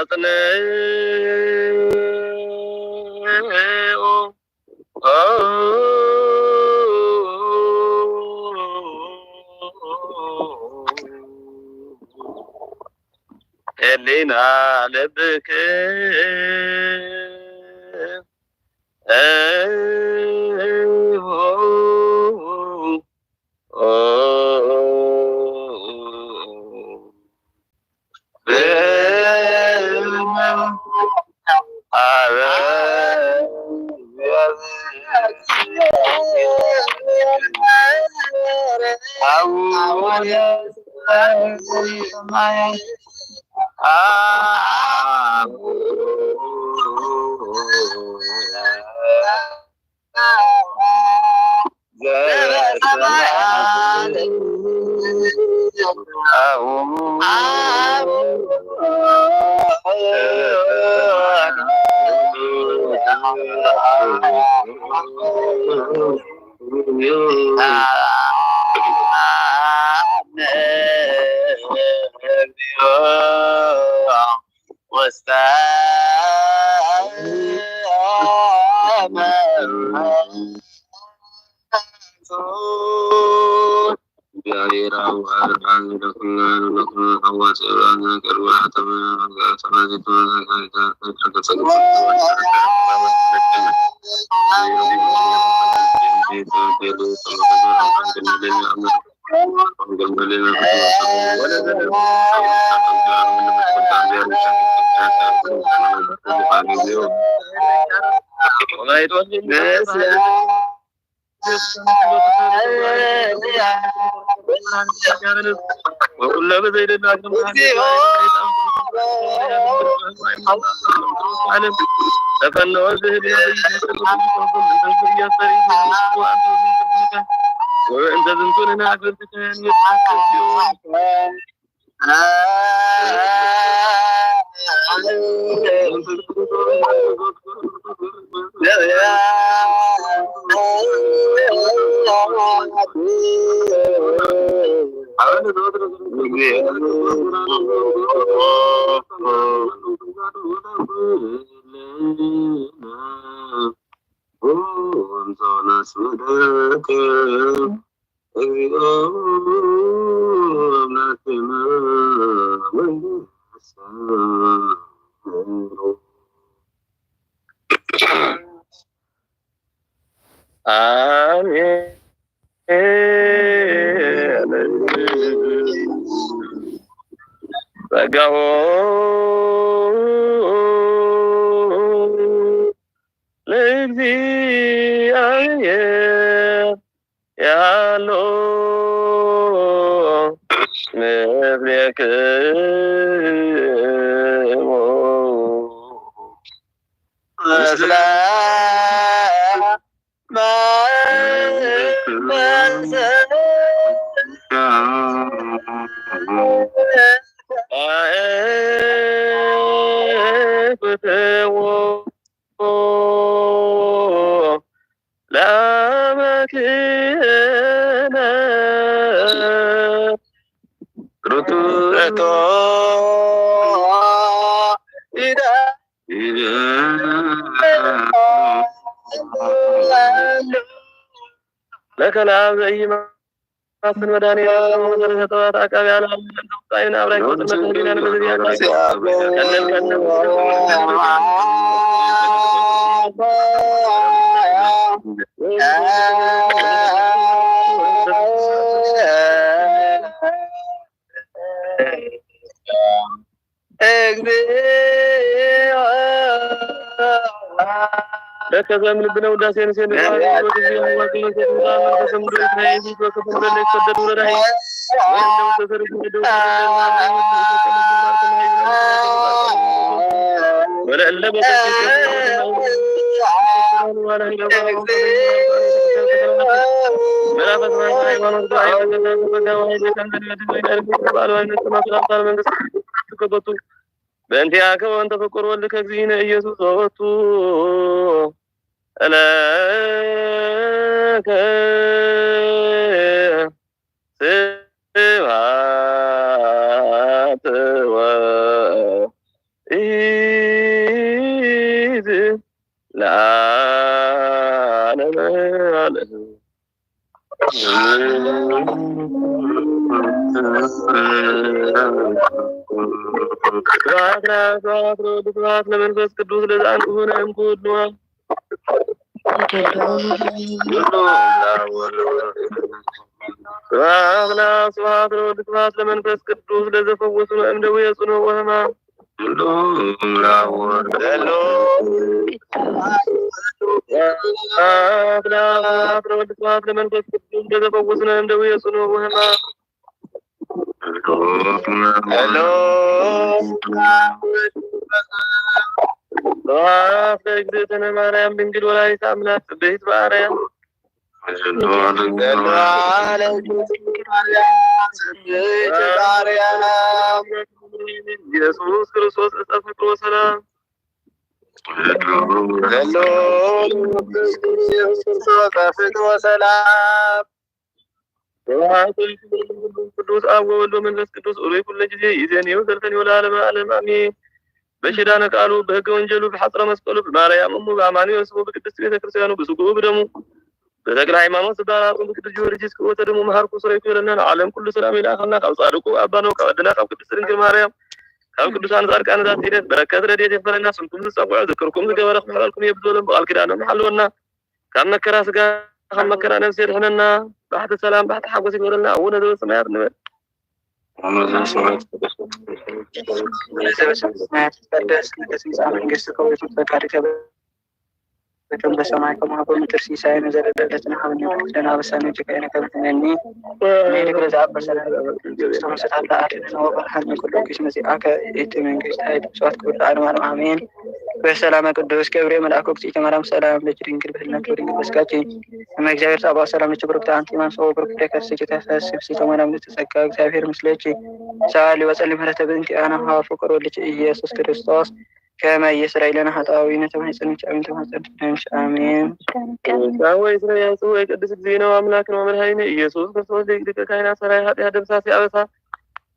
ኣጽንዑ ህሊና ልብክም ተፈነወ ዝህብ ነብይ ተሰብእ እንተ ዝእያስ ተርኢ ዝህብ ወእንተ ዝንቱ ንንኣክል ትከህን አሜን። ጸጋሁ ለእግዚአብሔር ያሎ ምስሌክሙ ምስለ ለከ ለአብ ዘኢይማስን መድኃኒነ መሰረተ ጥበባት አቃቢ አልዓለም ለእንተ ውሳኔነ አብራኪ ወጥመተ ህሊናነ በዘዚአ ቃል ቀለል ቀለል እግዚኦ ለከ ዘእም ልብነ ውዳሴ ንሴን ወለእለ በእንቲአከ ወእንተ ፍቁር ወልድከ እግዚእነ ኢየሱስ ወወቱ እለከ ስብሐት ወኢዝ ለዓለመ ዓለም። ስብሐት ለአብ፣ ስብሐት ለወልድ፣ ስብሐት ለመንፈስ ቅዱስ ለዘአንቅሁነ እምኩሉ። ስብሐት ለአብ፣ ስብሐት ለወልድ፣ ስብሐት ለመንፈስ ቅዱስ ለዘፈወሱነ እምደዌ ጽኑ ወሕማም። ስብሐት ለአብ፣ ስብሐት ለወልድ፣ ስብሐት ለመንፈስ ቅዱስ ለዘፈወሱነ እምደዌ ጽኑ ወሕማም። ሄሎ። ስብሐት ለእግዝእትነ ማርያም ድንግል ወላዲተ አምላክ ጽብሕት በአርያም። ሄሎ። ኢየሱስ ክርስቶስ ዕፀ ፍቅር ወሰላም። ሄሎ። ኢየሱስ ክርስቶስ ዕፀ ፍቅር ወሰላም። ስብሐት ለመንፈስ ቅዱስ አብ ወወልድ ወመንፈስ ቅዱስ ሩይ ኩለ ጊዜ ይዜኔው ዘልፈኔው ለዓለመ ዓለም አሜን። በኪዳነ ቃሉ በሕገ ወንጌሉ በሐጽረ መስቀሉ በማርያም እሙ በአማኑኤል ስሙ በቅድስት ቤተ ክርስቲያኑ በስግኡ በደሙ በተክለ ሃይማኖት ዝበሃል አጽሙ በቅዱስ ጊዮርጊስ ክእወተ ደሙ መሐርኩ ስረይኩ ይለና ለዓለም ኩሉ ሰላም ይልአኸልና ካብ ጻድቁ አባነው ካብ አድና ካብ ቅድስት ድንግል ማርያም ካብ ቅዱሳን ጻድቃን ዛቲ ዕለት በረከት ረድኤት የፈለና ስምኩም ዝጸውዐ ዝክርኩም ዝገበረ ክምሕረልኩም የብዝበሎም በቃል ኪዳኖም ይሓልወና ካብ መከራ ስጋ ካብ መከራ ነፍስ የድሕነና ባሕቲ ሰላም ባሕቲ ሓጎስ ይግበረልና። አቡነ ዘበሰማያት ንበል። አቡነ ዘበሰማያት ይትቀደስ ስምከ ትምጻእ መንግስትከ ወይኩን ፈቃድከ በከም በሰማይ ከማሁ በምድር ሲሳየነ ዘለለ ዕለትነ ሀበነ ዮም። ወትረፈለነ አበሳነ ወጌጋየነ ከመ ንሕነኒ ንሕነኒ ንግረዝ አበሳነ። ተመሰት አላ አድነነ ወበልሐነ ኩሉ ጊዜ መዚአከ ይእቲ መንግስት ኃይል ብስብሐት ክብር ለዓለመ ዓለም አሜን። በሰላመ ቅዱስ ገብርኤል መልአኩ እግዝእተ ማርያም ሰላም ለኪ ድንግል በህልናኪ ወድንግል በስጋኪ እመ እግዚአብሔር ጸባኦት ሰላም ለኪ ብሩክት አንቲ እም አንስቶ ወብሩክ ፍሬ ከርሥኪ ተፈሥሒ ፍሥሕተ ማርያም ምልዕተ ጸጋ እግዚአብሔር ምስሌኪ። ሰአሊ ወጸሊ ምህረተ በእንቲአነ ሀበ ፍቁር ወልድኪ ኢየሱስ ክርስቶስ ከመ ይስረይ ለነ ኃጣውኢነ ተማሕፀንኪ አሜን። ተማሕፀንኪ አሜን። ወይ ስለ ያንሱ ወይ ቅዱስ እግዚእነ አምላክነ ወመድኃኒነ ኢየሱስ ክርስቶስ ሊቀ ካህናት ሰራይ ኃጢአት ደምሳሴ አበሳ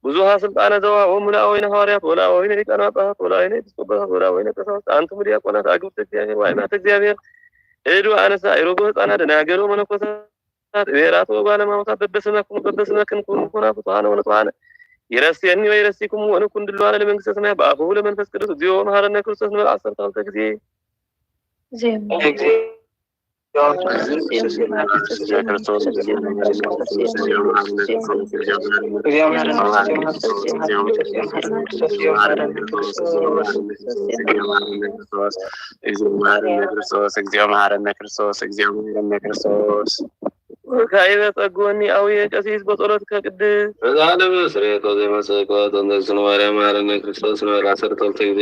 ብዙሃ ስልጣነ ዘውሃቦሙ ለአበዊነ ሐዋርያት ወለአበዊነ ሊቃነ ጳጳሳት ወለአበዊነ ኤጲስቆጶሳት ወለአበዊነ ቀሳውስት አንትሙ ዲያቆናት አግብርተ እግዚአብሔር ወአይማተ እግዚአብሔር እዱ አነሳ ይሮጎ ህፃናት ደናገሎ መነኮሳት ብሔራት ወጓለማውታት በበስመክሙ በበስመክን ኩኑ ኩና ፍቱሃነ ወንጹሃነ ይረስየኒ ወይ ረሲኩም ወንኩን ድልዋነ ለመንግስተ ሰማያት በአፉሁ ለመንፈስ ቅዱስ እግዚኦ መሐረነ ክርስቶስ ንበል ዓሰርተ ክልተ ጊዜ። እግዚኦ መሐረነ ክርስቶስ፣ እግዚኦ መሐረነ ክርስቶስ፣ እግዚኦ መሐረነ ክርስቶስ። ካይበ ጸግወኒ አውየ ቀሲስ በጸሎትከ ቅድስ። በዛ ለበ ስሬቶ ዘይመሰቆ ተንተስኑ ማርያም መሐረነ ክርስቶስ ንበል ዓሰርተ ክልተ ጊዜ።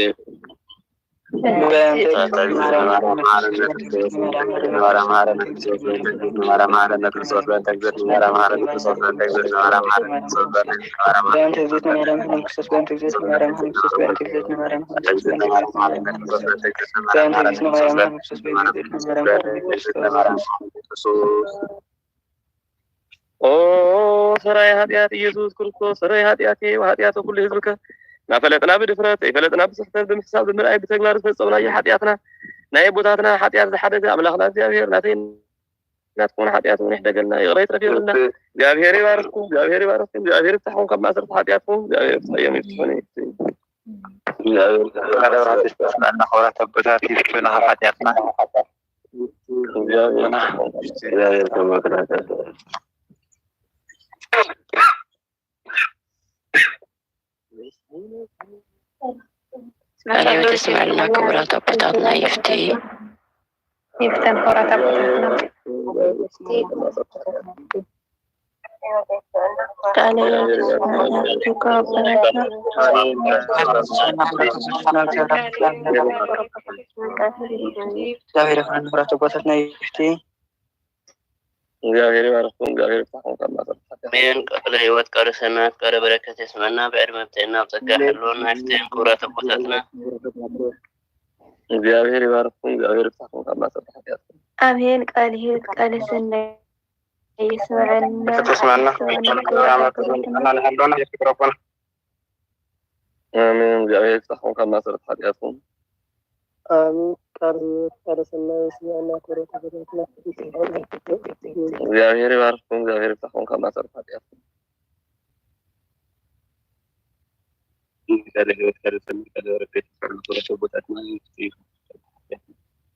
ኦ ሰራይ ኃጢአት ኢየሱስ ክርስቶስ ሰራይ ኃጢአቴ ወኃጢአተ ኩሉ ህዝብከ እናፈለጥና ብድፍረት ዘይፈለጥና ብስሕተት ብምሕሳብ ብምርኣይ ብተግባር ዝፈጸምናዮ ኃጢአትና ናይ ኣቦታትና ኃጢአት ዝሓደገ ኣምላኽና እግዚኣብሔር ናተይ ናትኩም ኃጢአት እውን ይሕደገልና ይቕረ ይትረፍ ይበልና። እግዚኣብሔር ይባርኽኩም፣ እግዚኣብሔር ይባርኽኩም፣ እግዚኣብሔር ይፍታሕኩም ካብ ማእሰርቲ ኃጢአትኩም፣ እግዚኣብሔር ይፍታሕኩም ይፍትሑን ይፍትሑ። እግዚኣብሔር እናኸብራት ኣቦታት ይፍቱና ካብ ኃጢአትና። ቃለ ሕይወት ይስመዐልና ክቡራት ኣቦታትና ይፍቲ። ይፍተን ክቡራት ኣቦታትና። ቃለ ሕይወት ይስመዐልና ክቡራት ኣቦታትና። እግዚኣብሔር ይኹን ክቡራት ኣቦታትና ይፍቲ። እግዚኣብሔር ይባርኽኩም፣ እግዚኣብሔር ይፍታሕኩም ካብ ማእሰርቲ ኃጢአት። አሜን። ቃለ ሕይወት፣ ቃለ ሰማያት፣ ቃለ በረከት የስመና። ብዕድመ ብጥዕና፣ ብጸጋ ያሕልወና። ይፍትሕን ክቡራት ኣቦታትና። እግዚኣብሔር ይባርኽኩም፣ እግዚኣብሔር ይፍታሕኩም ካብ ማእሰርቲ ኃጢአት። አሜን። ቃለ ሕይወት፣ ቃለ ሰናይ የስመዐና። ተስማና። ቃለ ሕይወት፣ ቃለ ሰናይ የስመዐና። አሜን። እግዚኣብሔር ይፍታሕኩም ካብ ማእሰርቲ ኃጢአትኩም። አሜን። ቃለ ሕይወት ቃለ ሰናይ የስመዐና። ክብረት በረከትና ይስመዐና። እግዚኣብሔር ይባርኽኩም። እግዚኣብሔር ይፍታሕኩም ካብ ማእሰርቲ ኃጢአትኩም። ቃለ ሕይወት ቃለ ሰናይ ቃለ በረከት ይስመዐና። ክብረት ኣቦታትና ይስመዐና።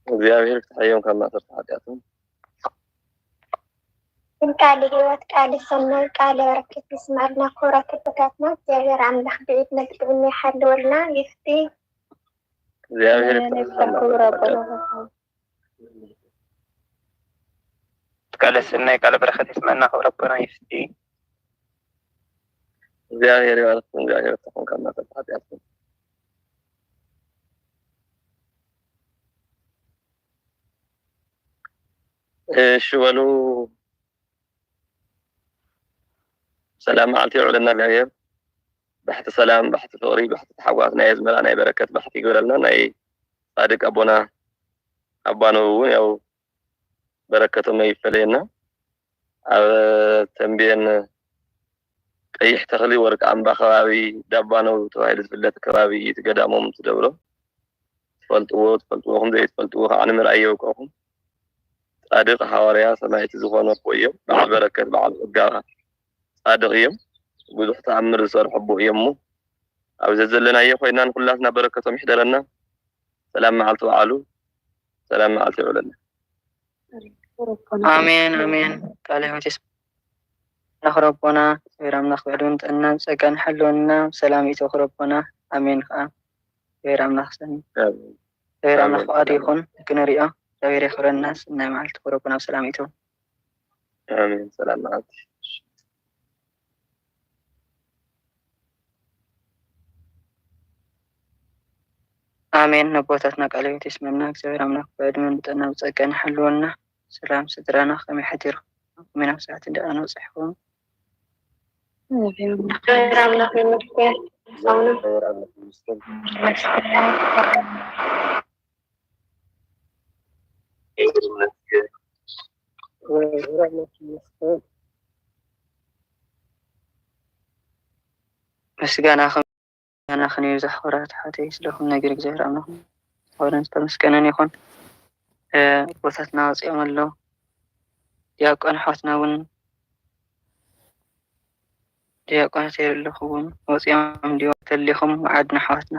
እግዚኣብሔር ይፍታሕዮም ካብ ማእሰርቲ ኃጢአትኩም። ቃለ ሕይወት ቃለ ሰናይ ቃለ በረከት ይስመዐልና። ክቡራት ኣቦታትና እግዚኣብሔር ኣምላኽ ብዕድመ ብጥዕና ይሓልወልና ይፍቲ። እግዚኣብሔር ይፍታሕኩም ካብ ማእሰርቲ ኃጢአትኩም። ቃለ ሰናይ ቃለ በረከት ይስመዐልና ክቡር ኣቦና ይፍቲ። እግዚኣብሔር ይባርኽኩም፣ እግዚኣብሔር ይፍታሕኩም ካብ ማእሰርቲ ኃጢአትኩም። እሺ በሉ። ሰላም መዓልቲ የውዕለና እግዚኣብሔር። ባሕቲ ሰላም፣ ባሕቲ ፍቕሪ፣ ባሕቲ ተሓጓስ፣ ናይ ኣዝመራ ናይ በረከት ባሕቲ ይግበረልና። ናይ ጻድቅ ኣቦና ኣባ ነቡ እውን ያው በረከቶም ኣይፈለየና። ኣብ ተንቤን ቀይሕ ተኽሊ ወርቂ ኣምባ ከባቢ ዳባ ነቡ ተባሂሉ ዝፍለጥ ከባቢ እዩ እቲ ገዳሞም፣ እቲ ደብሮም። ትፈልጥዎ ትፈልጥዎ፣ ከም ዘይትፈልጥዎ ከዓ ንምርኣይ የብቅዕኹም። ጻድቅ ሃዋርያ ሰማዕቲ ዝኾኑ ኣቦ እዮም። በዓል በረከት በዓል ጸጋ ጻድቅ እዮም። ብዙሕ ተኣምር ዝሰርሑ ኣቦ እዮም እሞ፣ ኣብ ዘዘለናዮ ኮይና ንኩላትና በረከቶም ይሕደረና። ሰላም መዓልቲ ውዓሉ፣ ሰላም መዓልቲ የውዕለና። ኣሜን ኣሜን። ቃለ ሕይወት የስማዕና ክቡር ኣቦና። እግዚኣብሔር ኣምላኽ ብዕድመን ጥዕናን ጸጋን ይሓልወና። ሰላም ይእቶ ክቡር ኣቦና። ኣሜን ከኣ። እግዚኣብሔር ኣምላኽ ሰሚ። ኣሜን። እግዚኣብሔር ኣምላኽ ኣሜን። ፍቓዱ ይኹን ክንሪኦ። እግዚኣብሔር የኽብረና። ሰናይ መዓልቲ፣ ቁረቡ ናብ ሰላም ይእትው። ኣሜን። ሰላም መዓልቲ። ኣሜን። ነቦታትና ቃለ ሕይወት ይስመና። እግዚኣብሔር ኣምላኽ ብዕድመን ብጥዕና ብጸጋን ይሓልወና። ሰላም ስድራና፣ ከመይ ሓዲርኩም? ከመይ ናብ ሰዓት እንዳ ኣነብጽሕኩም? እግዚኣብሔር ኣምላኽ ይመስገን። ኣቡነ እግዚኣብሔር ኣምላኽ ይመስገን። ምስጋና ምስጋናኽን ይብዛሕ ክቡራት ኣሓተይ፣ ስለ ኩሉ ነገር እግዚኣብሔር ኣምላኽ ክቡርን ዝተመስገነን ይኹን። ኣቦታትና ወፂኦም ኣለዉ። ዲያቆን ኣሕዋትና እውን ዲያቆናት የለኹ እውን ወፂኦም እንዲዮም ተሊኹም ዓድና ኣሕዋትና